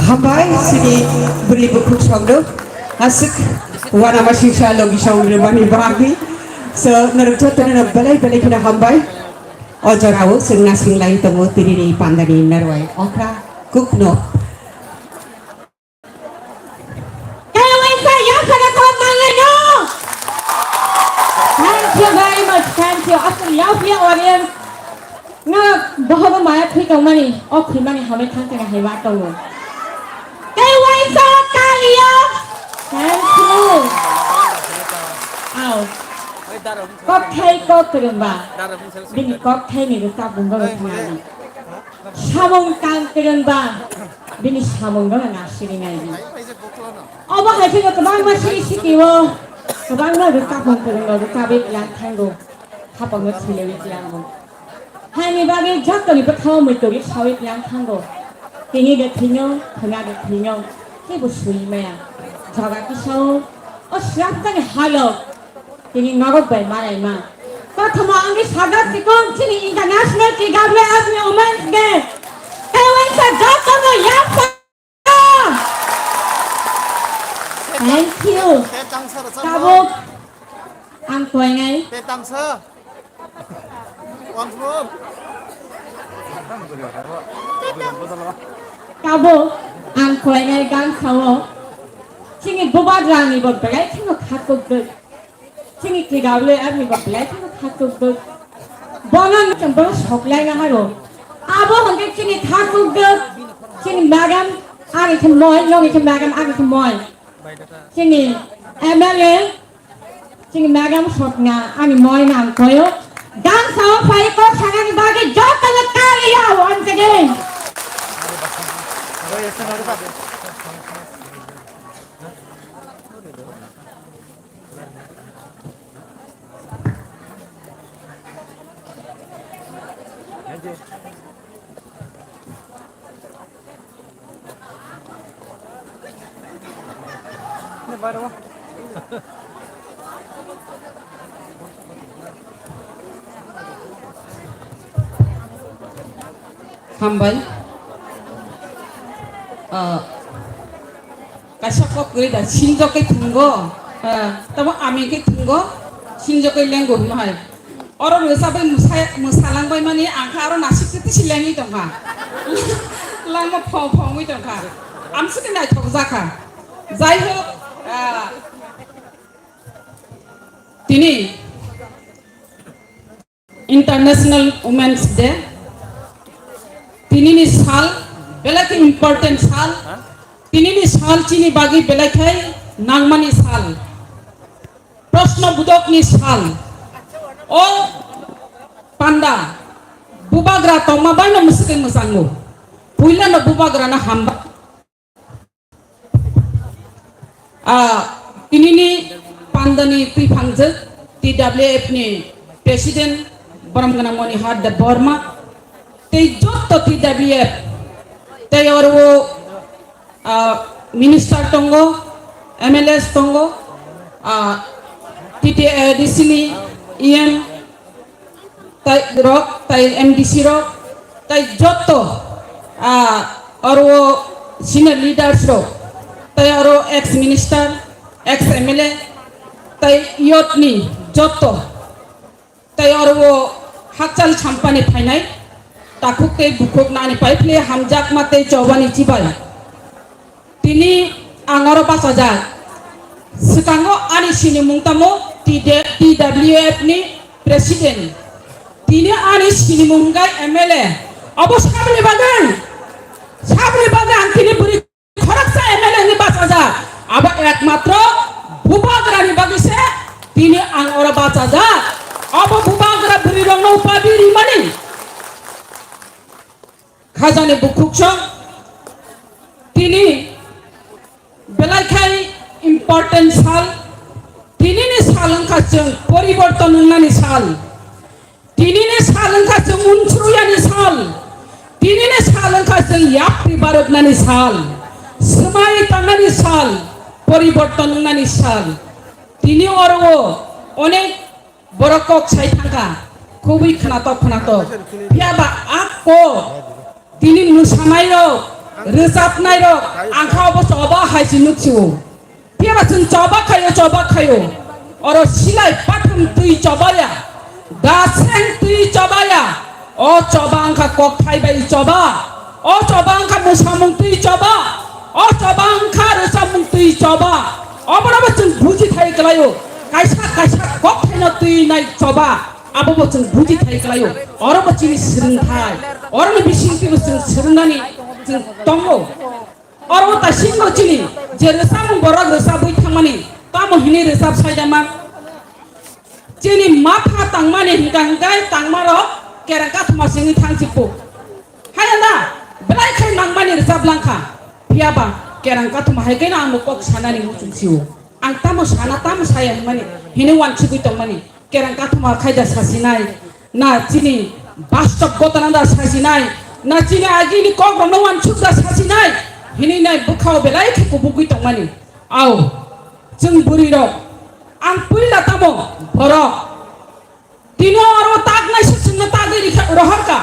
Hambai sini bwrwi bukhuk songduk aswk uanama singsa logi song rwmani bagwi. So norok jotono no belai belai kheno hambai. O jorao chwng nasinglai tongo tinini pandani narwai okra kukno. Kailaisa yaphara kok manglai no. Thank you very much, thank you. Aswk yaphiya audience. No, bohobo maya thwi tongmani, o khwimani hamwi thang tongna hai ma tongo. Kailaisa kaliya. Thank you. Au. Kokthai kok kwrwngba. Bini kokthai ni rwchapmung no thangani. Samung tang kwrwngba. Bini samung no nasiri nai. Obo hai khe kwbangma siri siki o, kwbangma rwchapmung kwrwng rok rwchapwi tlang thango. Hapang no thwilewi tlango. Haini bagwi jottoni bwkhao muikwrwi sawi tlang thango. Tini de thwino, thwna de thwino, kebo swi maya. Jaga kisa o, o swrapjani halo, tini norok bai malaima. Kothoma wngwi sajak sikon chini International T W F ni Women's Day. Tei waisa jotono yapsa. Thank you. Tabuk ang koinai. Tabuk ang koinai gang sao. Chini bubagrani bo belai kheno khakuk duk. Chini T W F ni bo belai kheno khakuk duk. Bono nwng chwng bono soklai na haro. Abo hwnkhe chini khakuk duk. Chini madam ani khe moi, noni khe madam ani khe moi. Chini M L A, chini madam sokna ani moi nang koyo. Gang sao phai kok sanani bagwi jotono kaliya once again. Hambai. Ah, kaisa kok kwrwi da, sinjokgwi thwngo, ah, tamo ami khe thwngo, sinjokgwi lengo hwnwi hai. Oro rwchapwi mwsa-, mwsalangbai mani ang kha aro nasik twi twi se lengwi tong kha. Lama phong phong wngwi tong kha. Amswkhe naithok jak kha. Jai hok, ah, tini International Women's Day. Tinini sal belai khe important sal. Tinini sal chini bagwi belai khe nangmani sal. Proshno budokni sal. O panda bubagra tongma baino mwswkhe mwchango. Puilano bubagrano hamba. Ah, tinini pandani twiphangjak T W F ni President Borom Gwnang Monihar Debbarma tei jotto T W F tei oro, ah, minister tongo, M L As tongo, ah, T T A D C ni E M, tai rok, tai M D C rok, tai jotto, ah, oro senior leaders rok, tai oro ex minister, ex M L A, tai youth ni jotto, tai oro hakchal sampani phainai, takhuk tei bukhuk nani pai phile hamjakma tei chobani chibai. Tini ang oro bachajak. Swkango ani sinimung tamo T D, T W F ni President. Tini ani sinimung hwnkhe M L A. Obo saboni bagwi, saboni bagwi ang tini bwrwi khoroksa M L A hwnwi bachajak. Abo ekmatro Bubagrani bagwi se tini ang oro bachajak. Obo Bubagra bwrwirokno upadi rimani. Khajani bukhuksong tini belai khai important sal. Tinini sal wngkha chwng poriborton wngnani sal. Tinini sal wngkha chwng unsruyani sal. Tinini sal wngkha chwng yapri baroknani sal. Swmai tangnani sal. Poriborton wngnani sal. Tini oro o onek borok kok sai thangkha, khubui khwnatok khwnatok. Phiya ba a kok tini mwsanai rok, rwchapnai rok, ang kha obo choba hai se nuk sio. Phiya ba chwng choba khaio, choba khaio. Oro silai pathum twi choba ya, daseng twi choba ya. O choba wngkha kokthai bai choba. O choba wngkha mwsamung twi choba. O choba wngkha rwchapmung twi choba. Obono bo chwng buji thai kwlaio. Kaisa kaisa kokthaino twi nai choba. Abo bo chwng buji thai kwlaio. Oro bo chini swrwngthai. Oroni bisingtwi bo chwng swrwngnani chwng tongo. Oro ta singbo chini je rwchapmung borok rwchapwi thangmani, tamo hini rwchap saidama? Chini mapha tangmani hwnkha hwnkhe tangmarok kereng kathoma singwi thang chikpo. Haya na, belai khai nangmani rwchap langkha. Phiya ba kereng kathoma hai khe no ang bo kok sanani muchung sio. Ang tamo sana, tamo saya hwnmani, hini wansugwi tongmani. Kerang kathoma khaida sasinai, na chini bastop gotana da sasinai, na chini agini kokrokno wansuk da sasinai, hinwi nai bwkhao belai khe kubugwi tongmani. Ao, chwng bwrwirok, ang puila tamo borok. Tino oro taknai se chwngno tagwi rikha-, rohorkha.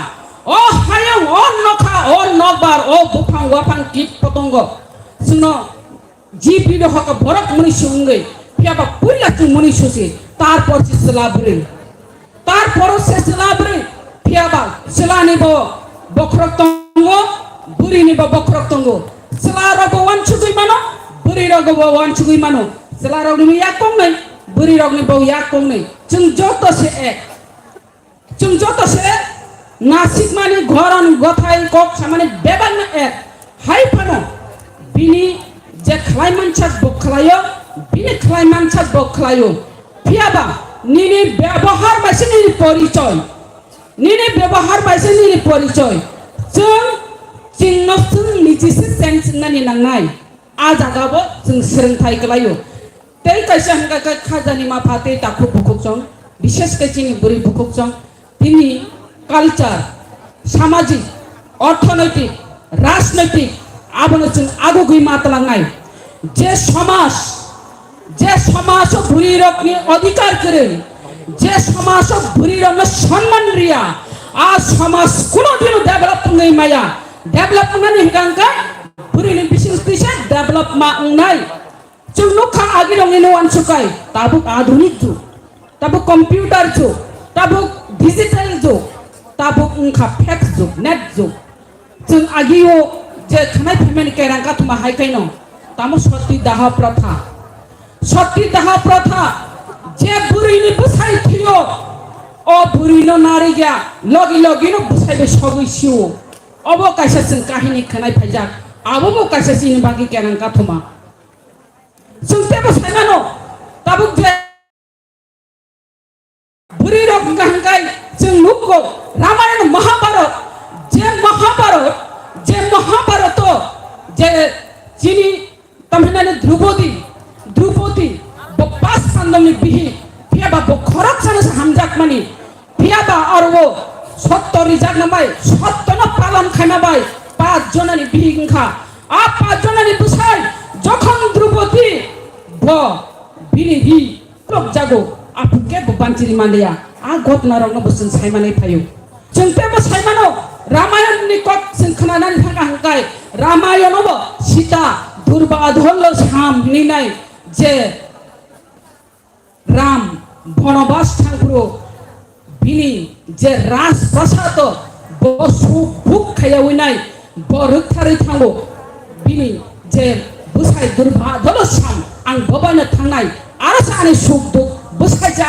O hayung, o nokha, o nokbar, o buphang waphang kit potongo. Chwngno G P no hokha borok mwnwi sungwi, phiya ba puila chwng mwnwi susi, tarpor se chwla bwrwi. Tarpor se chwla bwrwi, phiya ba chwlani bo bokhorok tongo, bwrwini bo bokhorok tongo. Chwla rok bo wansugwi mano, bwrwi rok bo wansugwi mano. Chwla rokni bo yak kongnwi, bwrwi rokni bo yak kongnwi. Chwng joto se ek. Chwng joto se nasikmani goron gothai kok samani bebakno ek. Hai phano bini je khlai mansak bo khlaio, bini khlai mansak bo khlaio. Phiya ba nini bebohar bai se nini porichoy. Nini bebohar bai se nini porichoy. Chwng chwngno chwng niji se change wngnani nangnai. A jaga bo chwng swrwngthai kwlaio. Tei kaisa hwnkha khe khajani mapha tei takhuk bukhuk chwng, bishesh khe chini bwrwi bukhuk chwng, tini culture, samajik, orthonoitik, rajnoitik abono chwng agugwi ma twlangnai. Je somaj, je somaj o bwrwi rokni odhikar kwrwi, je somaj o bwrwi rokno sonman riya, a somaj kuno dino develop wngwi maya. Develop wngnani hwnkha hwnkhe bwrwini bising twisa develop ma wngnai. Chwng nukha agirokni no uansukha, tabuk adhunik jug, tabuk computer jug, tabuk digital jug, tabuk wngkha fax jug, net jug. Chwng agio je khanai phaimani kerang kathoma hai khaino, tamo sati daha protha. Sati daha protha, je bwrwini bwsai thwio, o bwrwino narigya, logi logino bwsai bai sogwi sio. Obo kaisa chwng kahini khwnai phaijak, abo bo kaisa chini bagwi kerang kathoma. Chwng teibo saimano, tabuk je bwrwi rok hwnkha hwnkhe chwng nukgo, Ramayana Mahabharat, je Mahabharat, je Mahabharato je chini tamhinani Drupadi, Drupadi bo pas pandobni bihik, phiya ba bo khoroksano se hamjakmani. Phiya ba aro o sotto rijakna bai, sottono palon khaima bai, pas jonani bihik wngkha. A pas jonani bwsai jokhon Drupadi bo bini ri khulok jago, aphuru kebo banchiri manliya. A ghotna rokno bo chwng saimani phaio. Chwng teibo saimano, Ramayana ni kok chwng khwnanani thangkha hwnkhe, Ramayana bo Sita Durbadholo sam hinwi nai je Ram bonobas thangphuru bini je rajprasado bo suk buk khaiyawi nai, bo rwktharwi thango. Bini je bwsai Durbadholo sam, ang bobaino thangnai, aro sa ani suk duk bwsai ja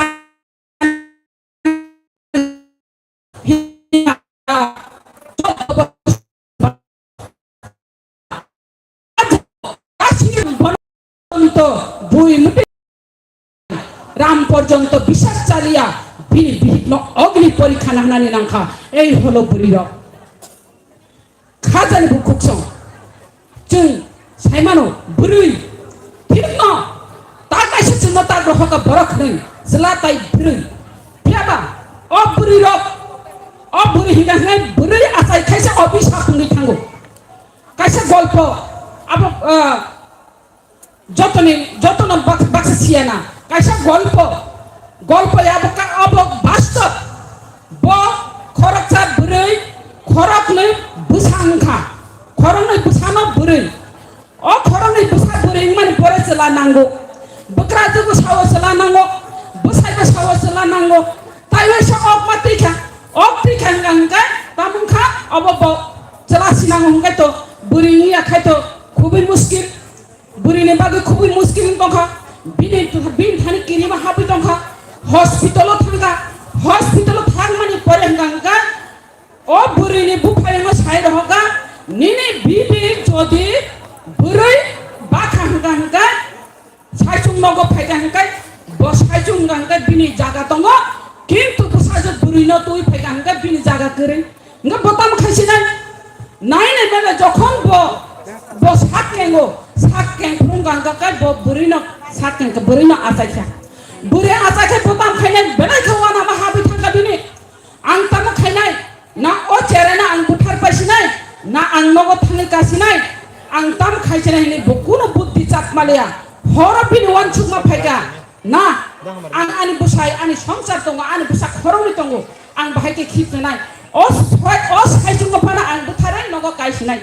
ya, bini bihikno ogni porikha na hwnani nangkha, ei holo bwrwirok. Khajani bukhuksong. Chwng saimano bwrwi. Thikno ta kaisa chwngno ta grohoka borok hwnwi chwla tai bwrwi. Phiyaba o bwrwirok, o bwrwi hwnka hwnwi bwrwi achai khaisa office ha thwngwi thango. Kaisa golpo abo, ah, Jotoni, jotono bak-, baksa siyana. Kaisa golpo, golpo ya abo ka-, abo bastob. Bo khoroksa bwrwi, khoroknwi bwsa wngkha. Khoroknwi bwsano bwrwi. O khoroknwi bwsa bwrwi wngmani pore chwla nango. Bwkrajwkbo sao chwla nango. Bwsaibo sao chwla nango. Taiwaisa okma twi kha. Ok twi kha wngkha hwnkhe tamo wngkha obo bo chwla sinango hwnkhe to bwrwi wngya khai to khubui muskil. Bwrwini bagwi khubui muskil wng tongkha. Bini, bini thani kirima habwi tongkha. Hospital-o thangkha. Hospital-o thangmani pore hwnka hwnka o bwrwini buphaino sai rohorkha, "Nini bibi jodi bwrwi bakha hwnka hwnka, saichung nogo phaikha hwnka, bo saichung hwnka hwnka bini jaga tongo, kintu bwsajwk bwrwino twi phaikha hwnka bini jaga kwrwi." Hwnkhe bo tamo khai sinai? Nai nai mano jokhon bo, bo sak kengo, sak keng phung gang ga kai bo bwrwi no sak keng, bwrwi no achai kha. Bwrwi achai khe bo tamo khainai belai khe wana ma habwi thangkha bini. Ang tamo khainai, na o cherai no ang buthar pai sinai, na ang nogo thangwi ka sinai, ang tamo khai sinai hinwi bo kuno buddhi chat maliya. Horo bini wansukma phaikha. Na, ang ani bwsai, ani swngchar tongo, ani bwsa khoroknwi tongo, ang bahai khe khibnai. O soi-, o saichungo phano ang bwtharai nogo kaisinai.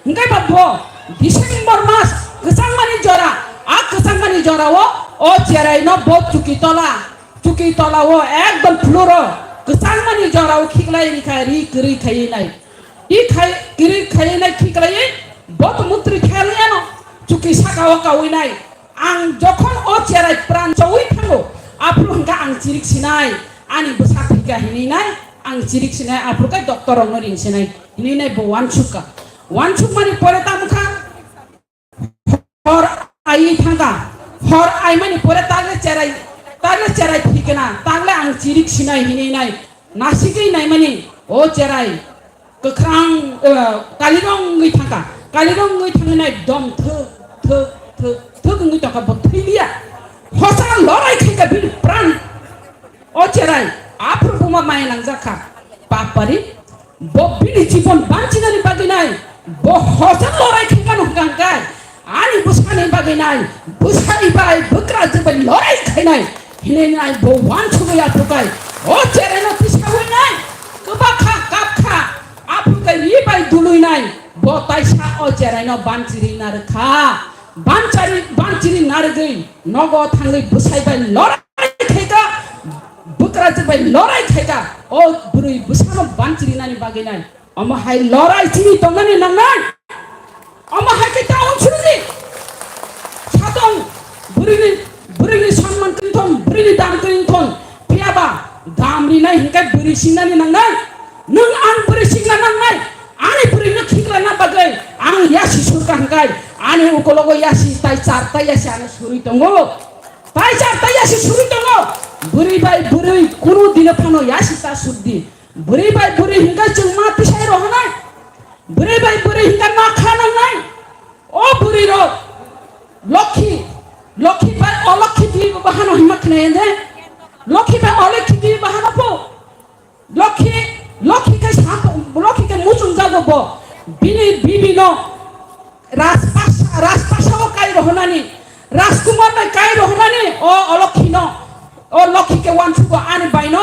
Hwnkhe ba bo December mas kwchangmani jora, a kwchangmani jorao o cheraino bo chuki tola, chuki tolao ekdom floor-o kwchangmani jorao khiklai rikha, ri kwrwi khaiwi nai. I khai, kwrwi khaiwi nai khiklaiwi bo to mutri khailaiano chuki sakao kawi nai. Ang jokhon o cherai pran chowi thango, aphuru hwnkha ang chirik sinai, ani bwsa thwikha hinwi nai, ang chirik sinai, aphuru khe doctor rokno ring sinai hinwi nai bo wansukha. Wansukmani pore tamo kha hor aiwi thangkha, hor aimani pore tagle cherai, tagle cherai thwikha, tagle ang chirik sinai hinwi nai, nasigwi naimani o cherai. Kwkhrang, eh, kalirong wngwi thangkha. Kalirong wngwi thangwi nai dom thwk, thwk, thwk, thwk wngwi tongkha, bo thwi liya. Hosa lorai khaikha bini pran. O cherai, aphuru buma maya nangjakha. Papari, bo bini jibon banchinani bagwi nai, bo hosa lorai khaikha no hwnkha hwnkhe. Ani bwsani bagwi nai, bwsai bai bwkrajwk bai lorai khainai hinwi nai bo wansugwi aphuru kai. O cheraino tisawi nai, kwbakha, kapkha, aphuru kai ri bai dului nai, bo taisa o cheraino banchiri narwkha. Banchari, banchiri narwgwi nogo thangwi bwsai bai lorai khaikha, bwkrajwk bai lorai khaikha. O bwrwi bwsano banchiri nani bagwi nai. Omo hai lorai chini tongnani nangnai. Omo hai khe ta unsuri. Satong bwrwini, bwrwini sanman kwrwngthon, bwrwini dam kwrwngthon. Phiyaba dam rinai hinkhe bwrwi singnani nangnai. Nwng ang bwrwi singna nangnai. Ani bwrwino khiklana bagwi ang yasi surka hinkai. Ani ukologo yasi tai char tai yasi ano surwi tongo. Tai char tai yasi surwi tongo. Bwrwi bai bwrwi kunu dino phano yasi ta surdi. Bwrwi bai bwrwi hinkhe chwng ma tisai rohonai. Bwrwi bai bwrwi hinkhe ma kha nangnai. O bwrwi rok lokhi, lokhi bai olokhi di bahano hima khnai de. Lokhi bai olokhi di bahano po. Lokhi, lokhi khe sap-, lokhi khe muchung jago bo. Bini bibi no Rajpasa, Rajpasa o kai rohonani, Rajkumar bai kai rohonani, o, o Lokhi no, o Lokhi khe wansugo ani bai no,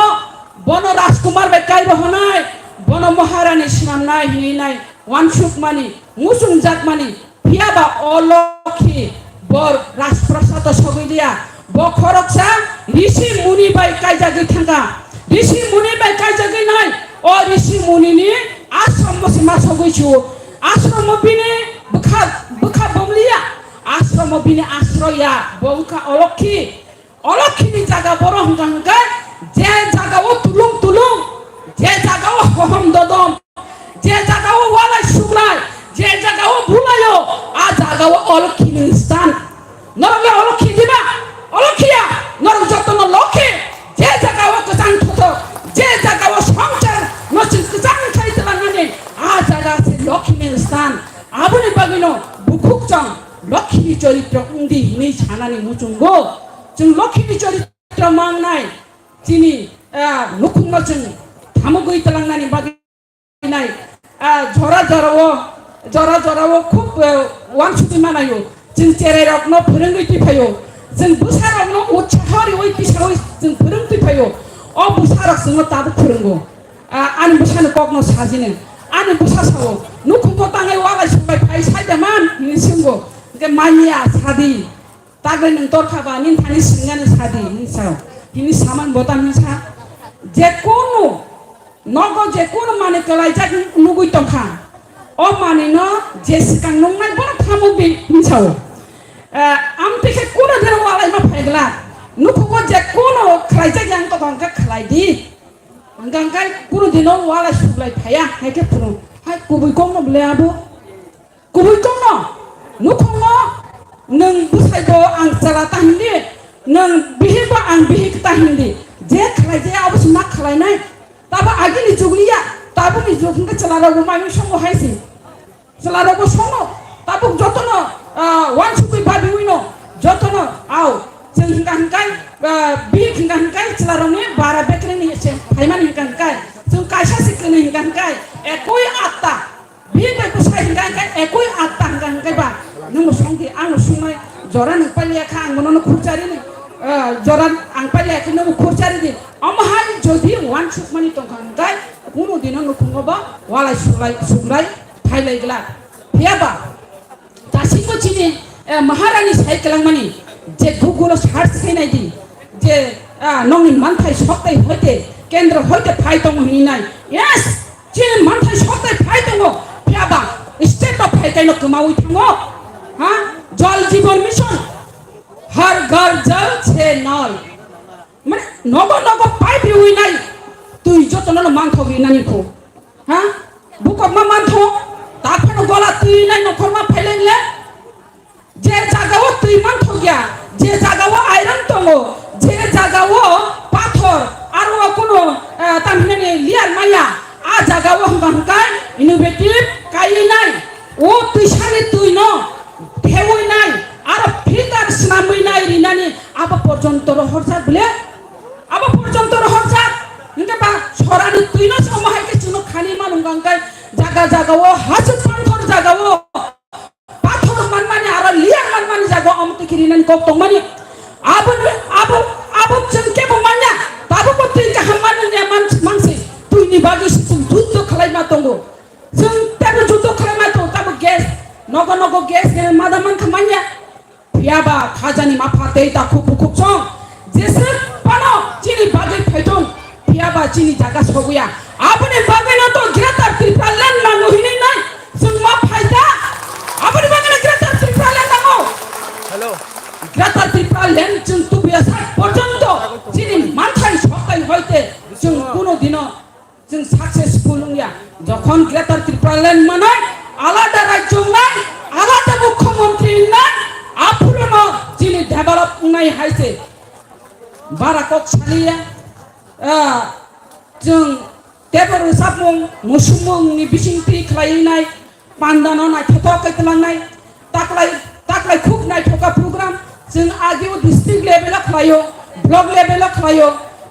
bono Rajkumar bai kai rohonai, bono Maharani sinamnai hinwi nai, wansukmani, muchungjakmani, phiyaba o Lokhi bo Rajprasad o sogwi liya, bo khoroksa Rishi Muni bai kaijagwi thangkha, Rishi Muni bai kaijagwi nai, o Rishi Muni ni ashram bo se ma sogwi chu. Ashromo bini bwkha, bwkha bomliya. Ashromo bini asroya. Bo wngkha olokhi. Olokhini jaga boro hwnkha hwnkhe je jaga o tulung tulung, je jaga o hohom dodom, je jaga o walai suglai, je jaga o bulaio, a jaga o olokhini stan. Norok le olokhi diba? Olokhiya. Norok jotono lokhi. Je jaga o choritro wngdi hinwi sanani muchungo. Chwng Lokhini choritro mangnai, chini, ah, nukhungno chwng thamugwi twlangnani bagwi nai, ah, jora jorao, jora jorao khub, eh, uansugwi manaio. Chwng cherairokno phwrwngwi tiphaio. Chwng bwsarokno utsaho riwi tisawi chwng phwrwng tiphaio. O bwsarok chwngno tabuk phwrwngo. Ah, ani bwsani kokno sajini. Ani bwsa sao, "Nukhungo tangai walai suklai phai saida man?" hinwi swngo. Hwnkhe, "Manya, sadi. Tagle nwng torkha ba, nini thani swngani sadi," hinwi sao. Hini saman bo tamo hinsa. Jekunu nogo jekunu manwi kwlaijak nugwi tongkha. O manwino je swkang nungnai bono tamo bi hinsao. Eh, amtwi khe kunu dino walai ma phaigla. Nukhungo jekunu khlaijak yang tongkha hwnkhe khlai di. Hwnkhe kunu dino walai suklai phaiya, hai khe phunu. Hai kubui kokno bwle abo. Kubui kokno, nukhungo nwng bwsaibo ang chwla ta hindi, nwng bihikbo ang bihik ta hindi. Je khlaijaya abo se ma khlainai. Tabo agini jugli ya, tabukni jug hwnkhe chwlarokbo mai songo hai se. Chwlarokbo songo, tabuk jotono, ah, uansugwi babiwino, jotono, au, chwng hwnkha hwnkhe, ah, bihik hwnkha hwnkhe chwlarokni bara bekrengni se phaimani hwnkha hwnkhe, chwng kaisa se kwnwi hwnkha hwnkhe, ekoi atta. Bini bai bwsai hwnkha hwnkhe ekoi atta hwnkha hwnkhe ba, nwng songdi, ang songmai jora nwng pailiya kha, ang bono khurchari ni, ah, jora ang pailiya khe nwng khurchari di. Omo hai jodi uansukmani tongkha hwnkhe, kunu dino nukhungo bo walai suklai, suklai phailai glak. Phiya ba, Dasimbo chini, eh, Maharani sai kwlangmani je Google o search khainai di, je, ah, nongni manthai soktai hoite, kendro hoite phai tongo hinwi nai. Yes, chini manthai soktai phai tongo, phiya ba state o phai kaino kwmawi thango. Ha? Jal Jeevan Mission, Har Ghar Jal Se Nal. Mane nogo nogo pipe riwi nai, twi jotono no manthok rinani kho. Ha? Bukok ma mantho, ta phano gola twi nai nokhor ma phaileng le. Je jaga o twi manthok ya, je jaga o iron tongo, je jaga o pathor, aro o kuno, eh, tamhinani layer maya, a jaga o hwnkha hwnkha innovative kaiwi nai. O twisani twi no thewi nai, aro filter swnamwi nai rinani abo porjonto rohorjak bile. Abo porjonto rohorjak. Hwnkhe ba sorani twino somo hai khe chwngno khani mano hwnkha hwnkhe jaga jaga o hasuk panthor jaga o pathor manmani aro layer manmani jaga o omo twi khe rinani kok tongmani. Abo, abo, abo chwng kebo manya. Tabukbo twi kaham manmani man-, mansi twini bagwi se chwng juddo khlai ma tongo. Chwng tebo juddo khlai ma tongo, tabo gas. Nogo nogo gas ni mada mankha manya. Phiya ba khajani mapha tei ta khuk khuk song. Jeswk phano chini bagwi phaithung, phiya ba chini jaga sobuya. Aboni bagwino to Greater Tripura Land nango hinwi nai chwng ma phaita. Aboni bagwino Greater Tripura Land nango. Hello. Greater Tripura Land chwng tubuya sak porjonto chini manthai soktai hoite chwng kuno dino Chwng successful wngya. Jokhon Greater Tripura Land manai, alada rajyo wngnai, alada mukhyamantri wngnai, aphuruno chini develop wngnai hai se. Bara kok saliya, ah, chwng tebo rwchapmung, musukmungni bisingtwi khlaiwi nai, Pandano naithothok khe twlangnai, taklai, taklai khuk naithokha program. Chwng ageo district level o khlaio, block level o khlaio.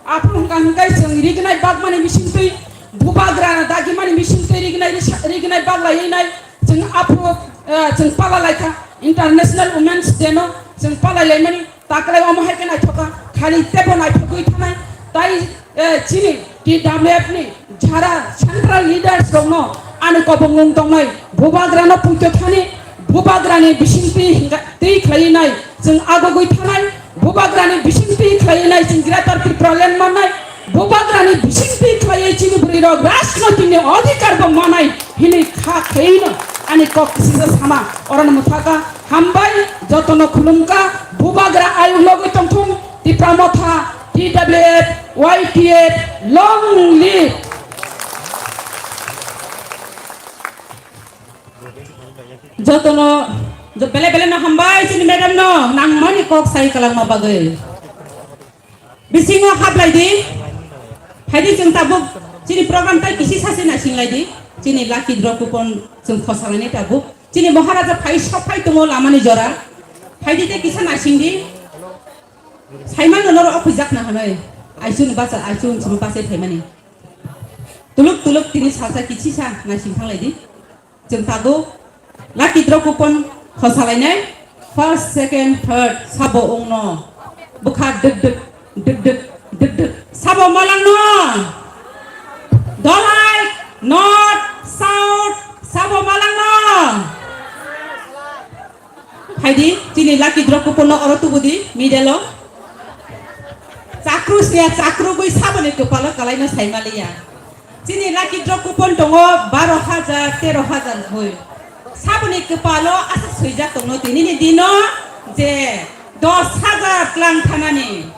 Aphuru hwnkha hwnkhe chwng rignai bagmani bisingtwi, bubagra dagimani bisingtwi rignai, rignai baglaiwi nai. Chwng aphuru, eh, chwng pala laikha International Women's Day no, chwng palai laimani. Taklai omo hai khe naithokha, khali tebo naithogwi thanai, tai, eh, chini T W F ni jara central leaders rokno ani kobongmung tongnai, bubagrano puito thani, bubagrani bisingtwi hinga twi khlaiwi nai, chwng agogwi thanai, bubagrani bisingtwi khlaiwi nai, chwng Greater Tripura Land mannai, bubagrani bisingtwi khlaiwi chini bwrwirok rajnoitikni adhikar bo manai hinwi kha khlaiwino ani kok kisisa sama oroni mwthaka. Hambai, jotono khulumkha, bubagra ayuk logwi tongthung, Tipra Motha, T W F, Y T F, long live. Jotono, jo-, bele bele no hambai, chini madam no, nangmani kok sai kwlangma bagwi. Bisingo hablai di. Phaidi chwng tabuk chini program tai kisi sasi naising lai di. Chini lucky draw coupon chwng khosalai nai tabuk. Chini Maharaja phai sok phai tongo lamani jora. Phaidi tei kisa naisingdi. Saimano norok o khwijak na hwnwi. Aichun basa, aichun chwng basa phaimani. Tuluk tuluk tini salsa kichisa naising thanglaidi. Chwng tabuk lucky draw coupon khosalainai. First, second, third sabo wngno. Bwkha dwk dwk, dwk dwk, dwk dwk. Sabo malangno. Dolai, north, south, sabo malangno. Phaidi, chini lucky draw coupon no oro tubudi, middle o. Chakru siya, chakru gui saboni kwpalo kalaino saimaliya. Chini lucky draw coupon tongo baro hajar, tero hajar gui. Saboni kwpalo aswk swijak tongno tinini dino je dos hajar tlang thanani.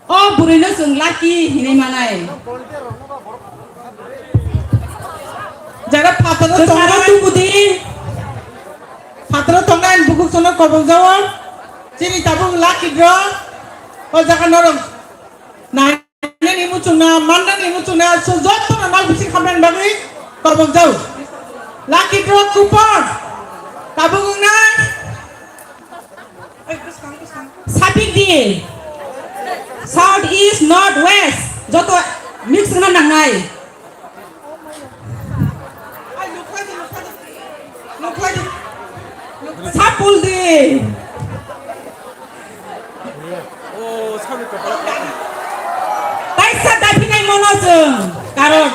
O bwrwino chwng lucky hinwi manai. Jara phataro tongnai, tubudi. Phataro tongnai bukuk sono kobong jawo. Chini tabuk lucky draw. O jaga norok nainani muchungna, mannani muchungna, so jotto no nal bising khamnani bagwi kobong jawo. Lucky draw coupon. Tabuk wngnai. Sapik di. South, east, north, west. Joto mix wngna nangnai. Sapul di. Taisa daphinai mono chwng. Karon.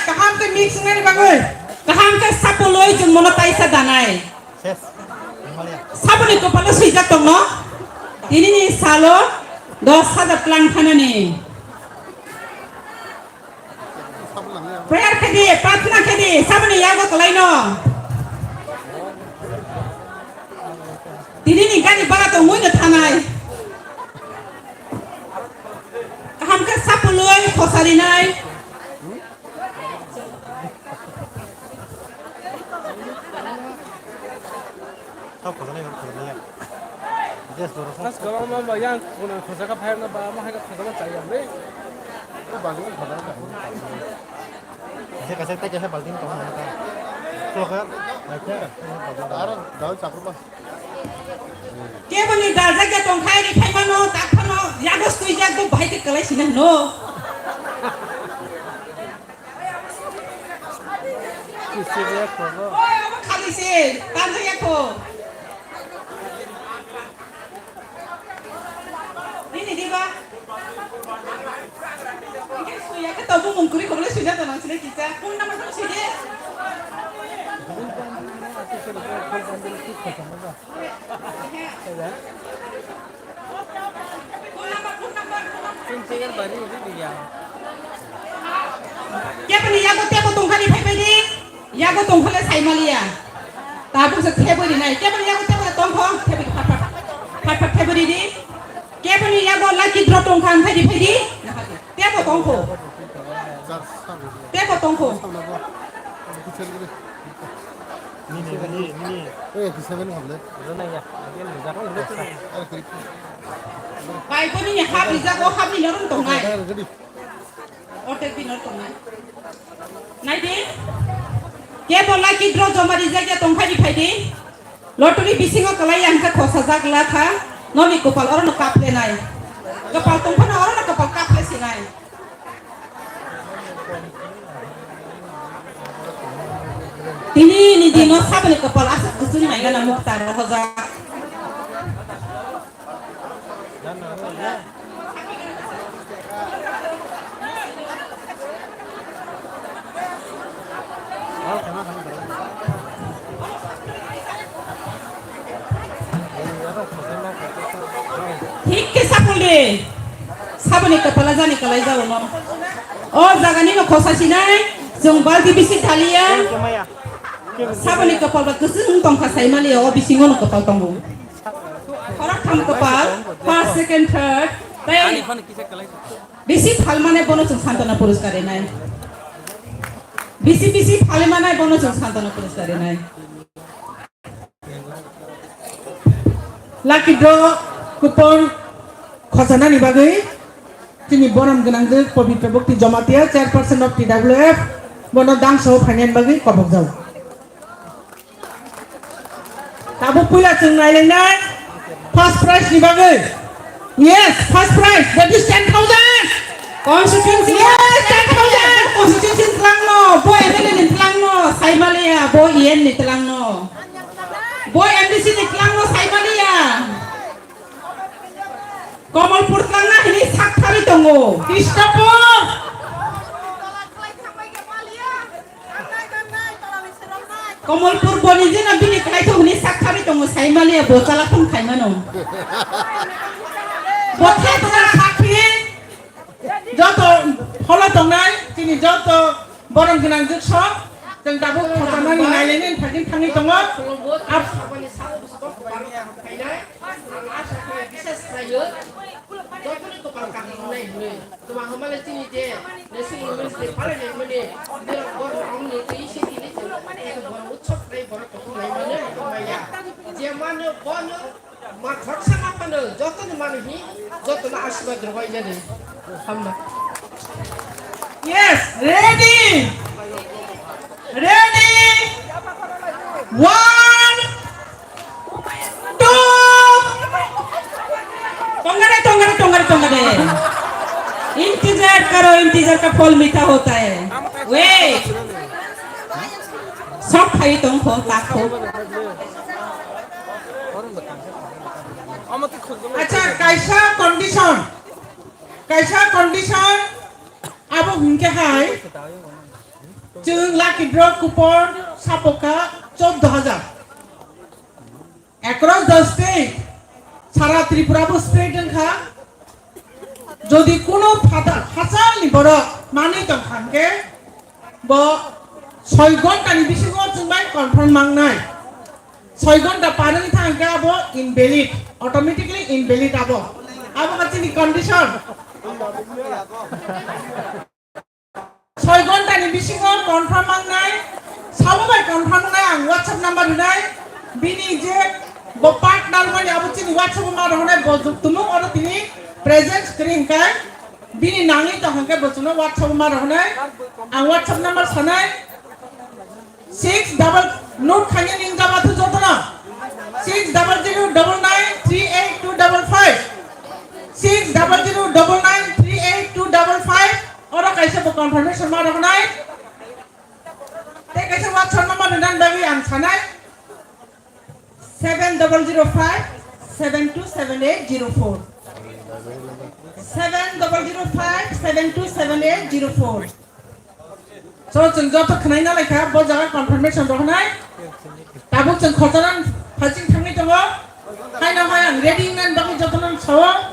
Kaham khe mix wngnani bagwi. Kaham khe sapuloi chwng mono taisa danai. Saboni kopalo swijak tongno. Tinini salo dos hajar tlang thanani. Prayer khedi, prarthana khedi, saboni yago kalaino. Tinini gari bara tongwi no thanai. Kaham khe sapuloi khosarinai. Tao khojana yang khojana ya. Des doro. Mas kalau mau bayang, kuna khojaka phai na ba, mau hai khojana chai ya, ne? Ko bagi khojana. Kaisa kaisa ta kaisa balting tong na ta. Ko ka, naikhe. Aro daun chakru ba. Keboni dajak ya tongkhai ri phai mano, tak phano, yago stui jak do bahai ke kalai sina no. Oi, obo khali se, tanjak ya kho. Nini diba? Suya ke tobu mungkuri kobole suya to nang sini kita. Phone number to sini. Keboni yago tebo tongkhani phaibai di. Yago tongkhale saimaliya. Tabuk se theboi rinai. Keboni yago tebo tongkho. Theboi phat phat. Phat phat theboi ri di. Keboni yago lucky draw tongkha ang phaidi phaidi. Tebo tongkho. Tebo tongkho. Nini, nini, nini. Eh, kisa bini hable. Rona ya. Again, jaga udah tuh. Bai ko nini hab rijak o hab ni norom tongnai. Ortek din or tongnai. Nai di. Kebo lucky draw joma rijak ya tongkha di phaidi. Lottery bisingo kalai ang kha khosa jak la kha. Noni kopal oro no kaple nai. Kopal tongkha na oro no kopal kaple sinai. Tini ni dino saboni kopal aswk kuchung naina na mukta rohojak. Hikke sapul de. Saboni kopala jani kalai jao no. O jagani no khosa sinai, jung balti bisi dalia. Saboni kopal ba kusung tongkha saimali o bisingo no kopal tongo. Khorok tham kopal, first, second, third, tei bisi phalmane bono chwng santona puruskar rinai. Bisi bisi phalmane bono chwng santona puruskar rinai. Lucky draw coupon khosanani bagwi chini borom gwnangjwk Pabitra Bhakti Jamatia, chairperson of T W F, bono dangso phainani bagwi kobokjak. Tabuk puila chwng nailainai first prize ni bagwi. Yes, first prize, that is ten thousand. Constituency. Yes, ten thousand. Constituency tlangno, bo M L A ni tlangno, saimaliya, bo E N ni tlangno. Bo M D C ni tlangno, saimaliya. Komolpur tlangna hini sak thari tongo. Krishnapo. Komolpur boni jeno bini khlaithok hwnwi sak thari tongo, saimaliya bo chala phung khaimano. Bo thai thai sakhi joto holo tongnai, chini joto borok gwnang jwk sok, chwng tabuk khotanani nailainani phagin thangwi tongo. Ap- Jotono kopal kathok wngnai hwnwi. Tuma hwnmale chini je National Women's Day palainai hwnmani, borok borok romni twi sitini borok utsob khlai borok kuthum lai mano maya. Je mano bono ma khorsa ma phano jotono mano hi jotono asirwad rwbai jani. Hambai. Yes, ready. Ready. One, two. Tongare, tongare, tongare, tongare. इंतजार करो, इंतजार का फल मीठा होता है। Wait. Sok khai tong kho, tak kho. Acha, kaisa condition. Kaisa condition. Abo hwnkhe hai. Chwng lucky draw coupon sapokha chordo hajar. Across the state, sara Tripura bo spread wngkha. Jodi kuno phata-, hachal ni borok manwi tongkha hwnkhe bo soi ghonta ni bisingo chwng bai confirm mangnai. Soi ghonta par wngkha hwnkhe abo invalid, automatically invalid abo. Abo kha chini condition. Soi ghonta ni bisingo confirm mangnai, sabo bai confirm wngnai ang WhatsApp number rwnai, bini je bo partner mani abo chini WhatsApp o ma rohonai bo juktumung oro tini present screen kai bini nangwi tong hwnkhe bo chwngno WhatsApp o ma rohonai ang WhatsApp number sanai. Six double, note khaina ning jaba thu jotono. Six double zero double nine three eight two double five. Six double zero double nine three eight two double five. Oro kaisa bo confirmation ma roknai. Tei kaisa WhatsApp number ni nan bagwi ang sanai. Seven double zero five seven two seven eight zero four. Seven double zero five seven two seven eight zero four. So, chwng joto khwnai na laikha, bo jaga confirmation rohonai. Tabuk chwng khochanan phalching thangwi tongo. Haino hai ang ready wngna bagwi jotono sao.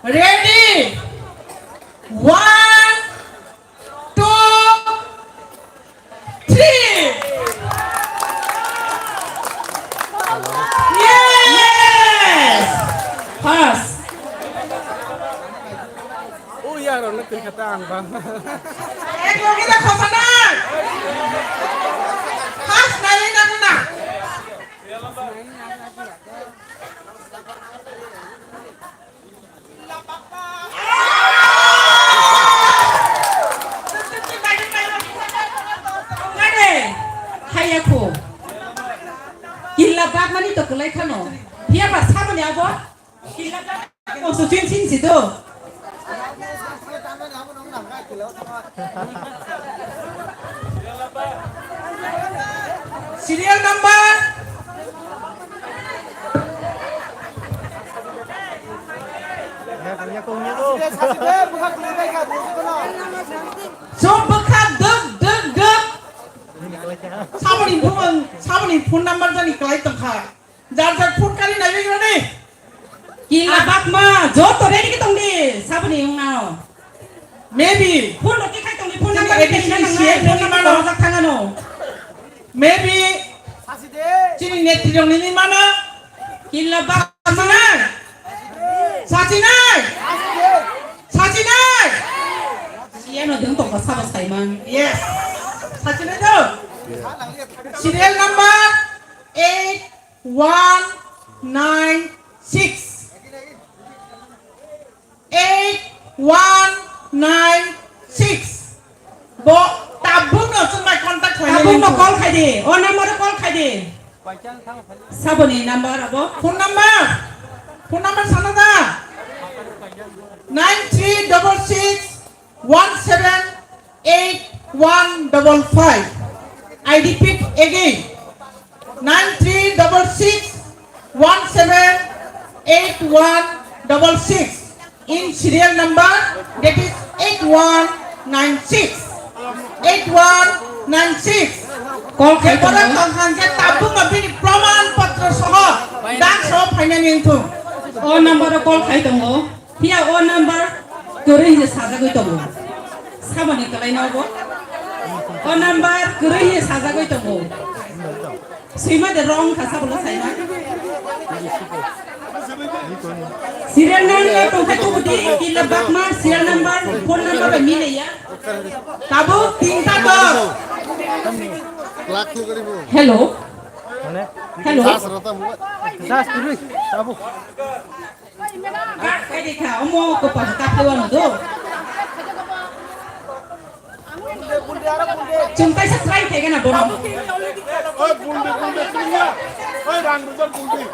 Ready? One, two, three. Yes! First. Oh, ya, ro, nak kata ang bang. Eh, kau kita khosanan. Khas nai na na. Haya kho. Killa bak mani to kulai khano. Hiya ba saboni abo. Killa bak mo su chin chin si do. Serial number. Sum bwkha duk duk duk. Saboni phone, saboni phone number jani kwlai tongkha. Jar jar phone kari nai bai rani. Kila bakma, joto ready khe tongdi, saboni wngnao. Maybe. Phone rok khe khai tongdi, phone number khe A D C ni C M ni mano. Phone number rok thangano. Maybe. Chini netri rok ni mano. Kila bakma. Sachinai. Sachinai. Sachinai. Siya no dum tongkha sabo saiman. Yes. Sachinai do. Serial number eight one nine six. Eight one nine six. Bo tabuk no chwng bai contact khlai. Tabuk no call khai di. O number o call khai di. Saboni number abo? Phone number? Phone number sana da? Nine three double six one seven eight one double five. I repeat again, nine three double six one seven eight one double six. In serial number, that is eight one nine six. Eight one nine six. Call khai tongo. Tong hang khe tabuk no bini proman patro soho, dak soho phainani wngthung. O number o call khai tongo. Phiya o number kwrwi hinwi sajagwi tongo. Saboni kwlaino bo. O number kwrwi hinwi sajagwi tongo. Swima de wrong kha, sabolo saima. Serial number tongkha tubudi, kila bakma serial number, phone number bai milaiya. Tabuk tinta dos. Hello. Hello. Gas rota mo. Gas turi. Tabuk. Gas khai de kha, omo ko pa kap le wano do. Chwng kaisa try khaigana bono. Oi, buldi, buldi, buldi. Oi, rang rujak buldi.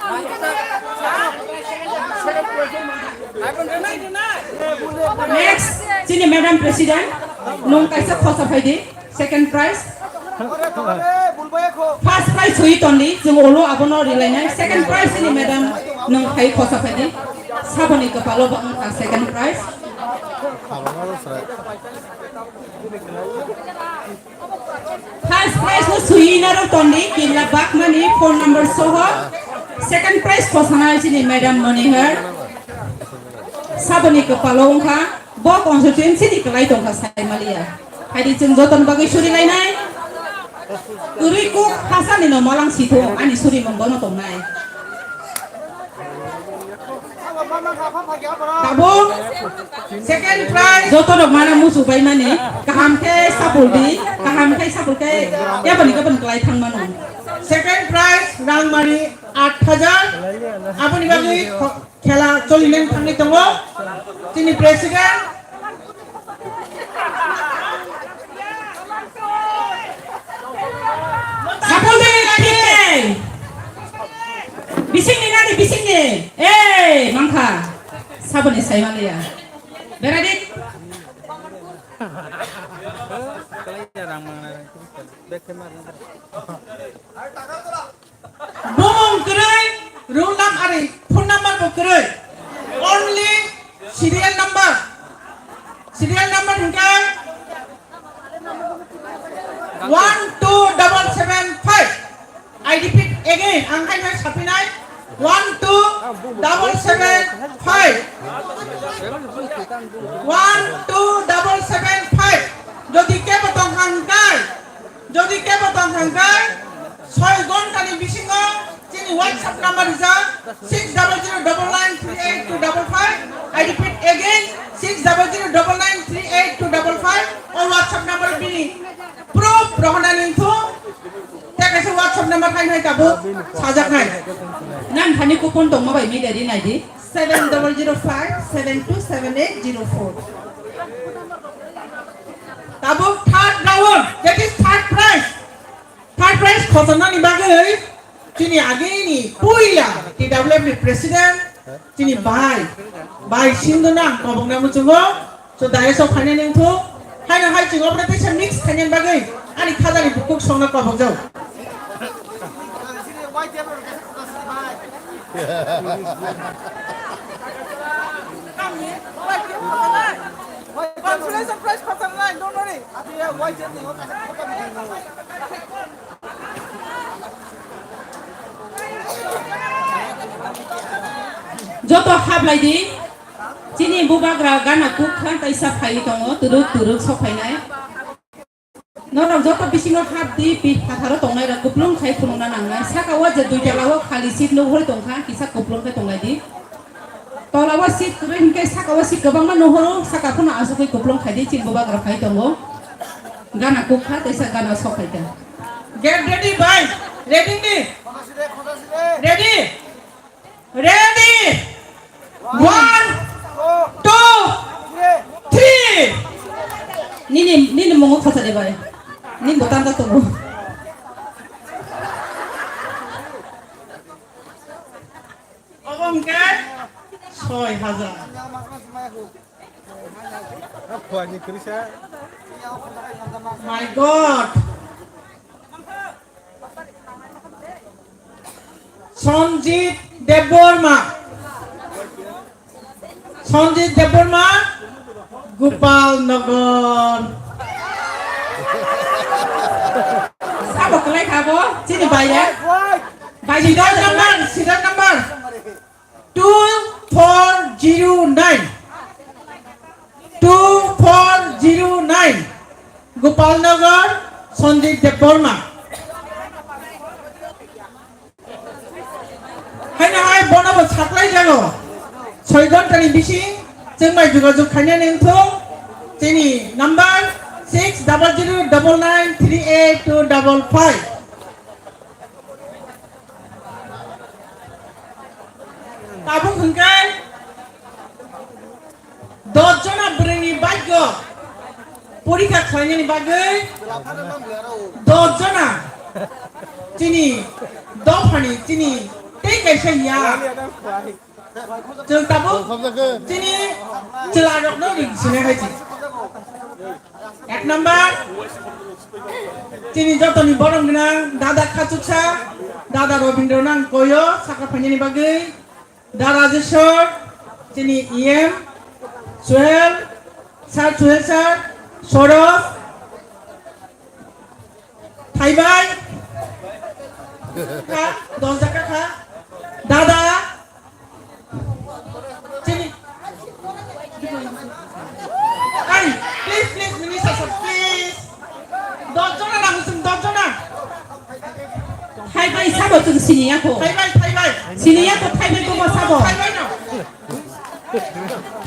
Next, chini Madam President, nwng kaisa khosa phaidi, second prize. First prize hui tondi, chwng olo abono rilainai. Second prize chini Madam, nwng khai khosa phaidi. Saboni kwpalo bo wngkha second prize. First prize no sui naro tondi, kila bakmani phone number soho. Second prize khosana chini Madam Monihar. Saboni kwpalo wngkha, bo constituency ni kwlai tongkha Saimaliya. Haidi chwng jotoni bagwi suri lainai. Kwrwi kuk hasani no malang sitho, ani suri mung bono tongnai. Tabuk, second prize. Joto rok mana musu bai mani, kaham khe sapul di, kaham khe sapul khe, yabani gabani kwlai thang mano. Second prize, rang mani aat hajar, aboni bagwi kho-, khela choli nang thangwi tongo. Chini president, Sapul de lagi. Bising ni nani bising ni. Eh, mangkha. Saboni saimaliya. Beradik. Bumung kwrwi, roll number, ari, phone number bo kwrwi. Only serial number. Serial number hwnkhe one two double seven five. I repeat again, ang hai hai sapinai, one two double seven five. One two double seven five. Jodi kebo tong hwnkhe, Jodi kebo tong hwnkhe, soi ghonta ni bisingo chini WhatsApp number rijak six double zero double nine three eight two double five. I repeat again, six double zero double nine three eight two double five. O WhatsApp number bini proof rohonani wngkhu. Tei kaisa WhatsApp number hai hai tabuk sajaknai. Nang thani coupon tongma bai mi dadi nai di. Seven double zero five seven two seven eight zero four. Tabuk third round, that is third prize. Third prize khosonani bagwi chini agini puila T W F ni president chini bai, bai Sindhu nang kobokna muchungo. So dais o phainani wngkhu, haino hai chwng obo teisa mix khainani bagwi ani khajani bukhuk songno kobokjak. Consolation prize khotang nai, don't worry. Joto hablai di. Chini bubagra gana kuk kha, taisa phai tongo, turuk turuk sok phainai. Norok joto bisingo hap di, pi phatharo tongnai rok kuplung khai phunukna nangnai. Saka o je duitala o khali seat nuhor tongkha, kisa kuplung khe tonglai di. Tola o seat kwrwi hinkhe saka o seat kwbangma nuhoro, saka phano asugwi kuplung khai di, chini bubagra phai tongo. Gana kuk kha, taisa gana sok khai kha. Get ready, bhai. Ready ni? Ready? Ready? One, two, three. Nini, nini mungo khosa de bai. Nini bo tanda tongo. Soi hajar. My God. Sanjit Debbarma. Sanjit Debbarma, Gopal Nagar. Sabo kwlai kha bo, chini bai ya. Bai, serial number, serial number. Two four zero nine. Two four zero nine. Gopal Nagar, Sanjit Debbarma. Haino hai bono bo saklai jago. Soi ghonta ni bising chwng bai jogajog khainani wngthung. Chini number six double zero double nine three eight two double five. Tabuk hwnkhe dos jona bwrwini bagwi porikha khlainani bagwi dos jona chini dophani chini tei kaisa ya. Chwng tabuk chini chwlarokno ring sinai hai di. Ek number, chini jotoni borok gwnang dada Khachuksa, dada Robindro nang koyo saka phainani bagwi, dada Rajeshwar, chini E M, Suhel, sir Suhel sir, Sorof, Thaibai, kha, dos jaka kha, dada, Chini. Ai, please, please, minister sir, please. Dos jona nango chwng, dos jona. Thaibai sabo chwng siniya kho. Thaibai, thaibai. Siniya kho thaibai kho sabo. Thaibai no.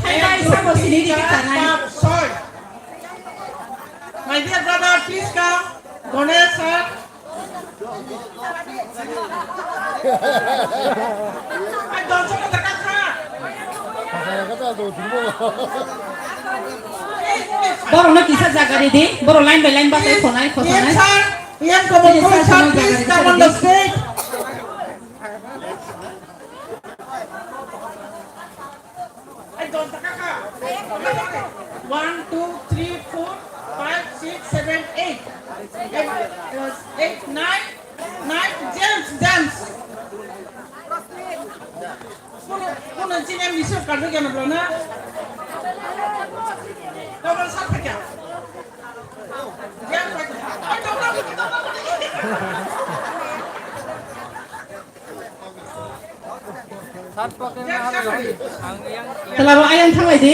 Thaibai sabo sini di kita nai. Soi. My dear brother, please come. Ganesh sir. Borokno kisa jaga ridi, borok line by line batai khonai, khosanai. Sir, E M Kamal Sir, please come on the stage. One, two, three, four, five, six, seven, eight. Eight, uh, eight, nine, nine, James, James. Kono, kono chini M D C kardo kena bro na? Double sat thakya. James thakya. Oi, double, double. Twla bo ayang thanglai di.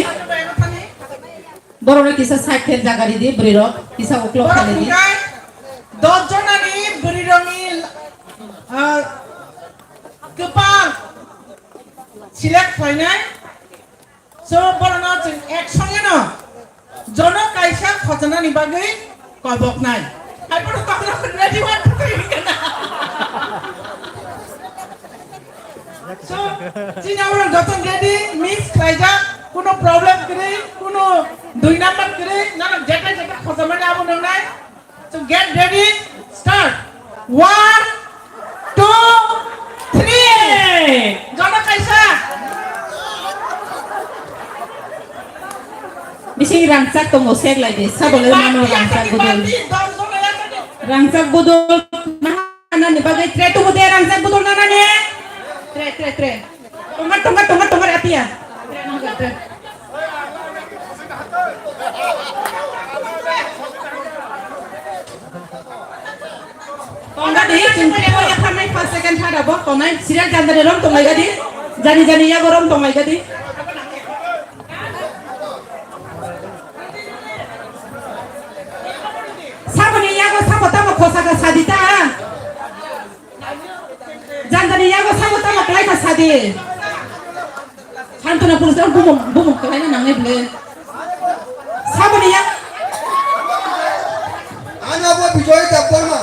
Borok rok kisa side khe jaga ridi, bwrwi rok kisa uklok khalai di. Dos jona ni bwrwi rok ni, ah, kwpal select khlainai. So, borokno chwng ek songeno jono kaisa khochanani bagwi koboknai. Hai bono tokno ready one, two, three hwnkhe na. So, chini borok joto ready, mix khlaijak, kuno problem kwrwi, kuno dui number kwrwi, nano jeta jeta khochamani abo nwngnai. So get ready, start. One, two, three. Jono kaisa. Bising rangchak tongo, sek lai di. Sabo le mano rangchak budol. Rangchak budol. Nana ni bagwi tray tubu de rangchak budol nana ni. Tray, tray, tray. Tonga, tonga, tonga, tonga, apiya. Tonga di, chwng table ya tharnai, first, second, third abo tongnai. Serial jani jani rom tonglai gadi. Jani jani yago rom tonglai gadi. Saboni yago sabo tamo khosa ka sadita. Jani jani yago sabo tamo kwlai kha sadi. Santona police dol bumung, bumung kwlai na nangnai bwle. Saboni ya. Ano bo Bijoy Debbarma.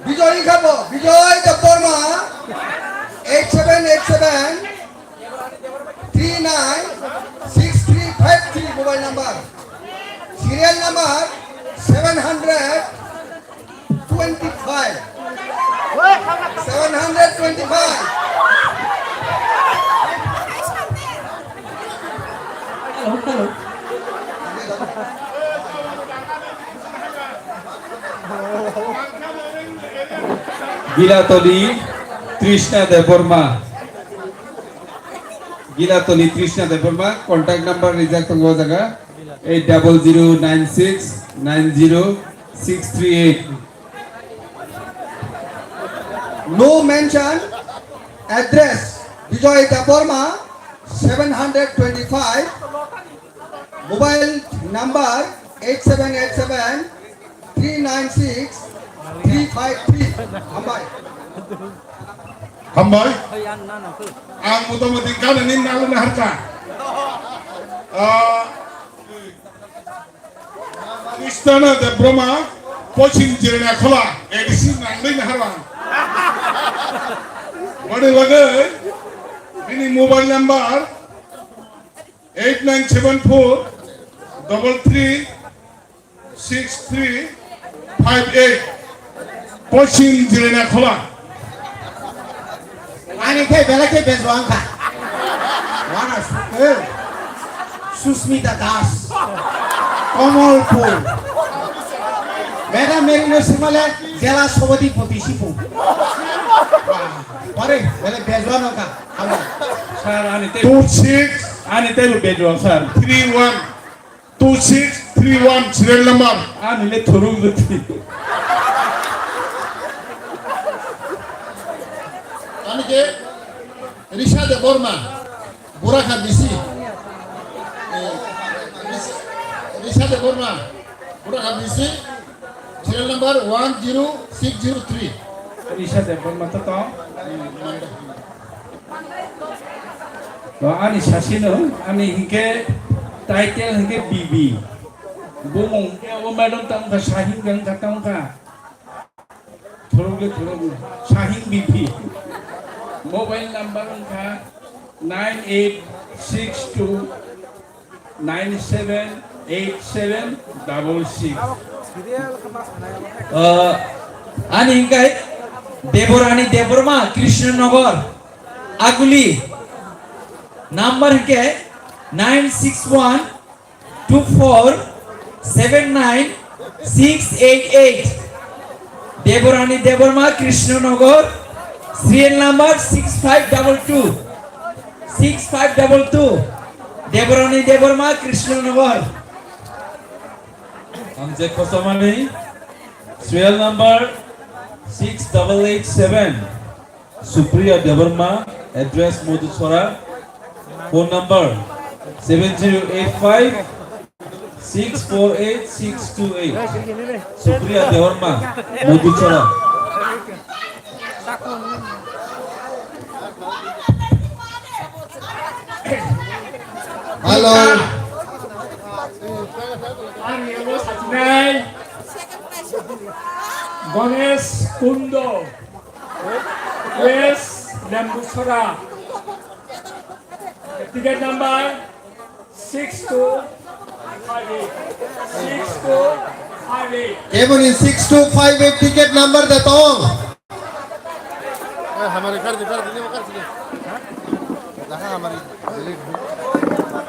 Bijoy kha bo, Bijoy Debbarma. Eight seven eight seven. Three nine six three five three mobile number. Serial number seven hundred twenty-five. Seven hundred twenty-five. Gilatoli Trishna Debbarma. Gilatoli Trishna Debbarma, contact number rijak tongo o jaga, eight double zero nine six nine zero six three eight. No mention address, Bijoy Debbarma, seven hundred twenty-five, mobile number eight seven eight seven three nine six three five three. Hambai. Hambai. Ang motamoti gana ni nalo na harka. Ah, Krishna Debbarma, Pochim Jirena Khola, A D C nangwi na harang. Bani bagwi, bini mobile number eight nine seven four double three six three five eight. Pochim Jirena Khola. Ani khe belai khe bejwang kha. Wana su-, eh. Susmita Das. Kamalpur. Madam Merino Simale, Jela Sobhati Poti Sipung. Pare, belai bejwang kha. Alo. Sir, ani te two six ani te bejwang, sir. Three one. Two six three one serial number. Ani le thurung gati. Ani ke Risha Debbarma, Burakha B C. Eh, Ris-, Risha Debbarma, Burakha B C, serial number one zero six zero three. Risha Debbarma to tong. To ani sasino, ani hinkhe title hinkhe B B. Bumung hinkhe o madam tongkha, Sahin gangkha tongkha. Thorokle thorokle, Sahin B B. Mobile number wngkha nine eight six two nine seven eight seven double six. Ah, ani hinkhe Deborani Debbarma, Krishnanagar, Aguli. Number hinkhe nine six one two four seven nine six eight eight. Deborani Debbarma, Krishnanagar, serial number six five double two. Six five double two, Deborani Debbarma, Krishnanagar. Ang je Khosamani, serial number six double eight seven, Supriya Debbarma, address Madhuchhara, phone number seven zero eight five six four eight six two eight. Supriya Debbarma, Madhuchhara. Hello. Ang yango sachinai Ganesh Kundo, West Lembuchhara. Ticket number six two five eight. Six two five eight. Keboni six two five eight ticket number de tong. ए, हमारे कर दे, कर दे, वो कर दे। कहाँ हमारी delete हुई?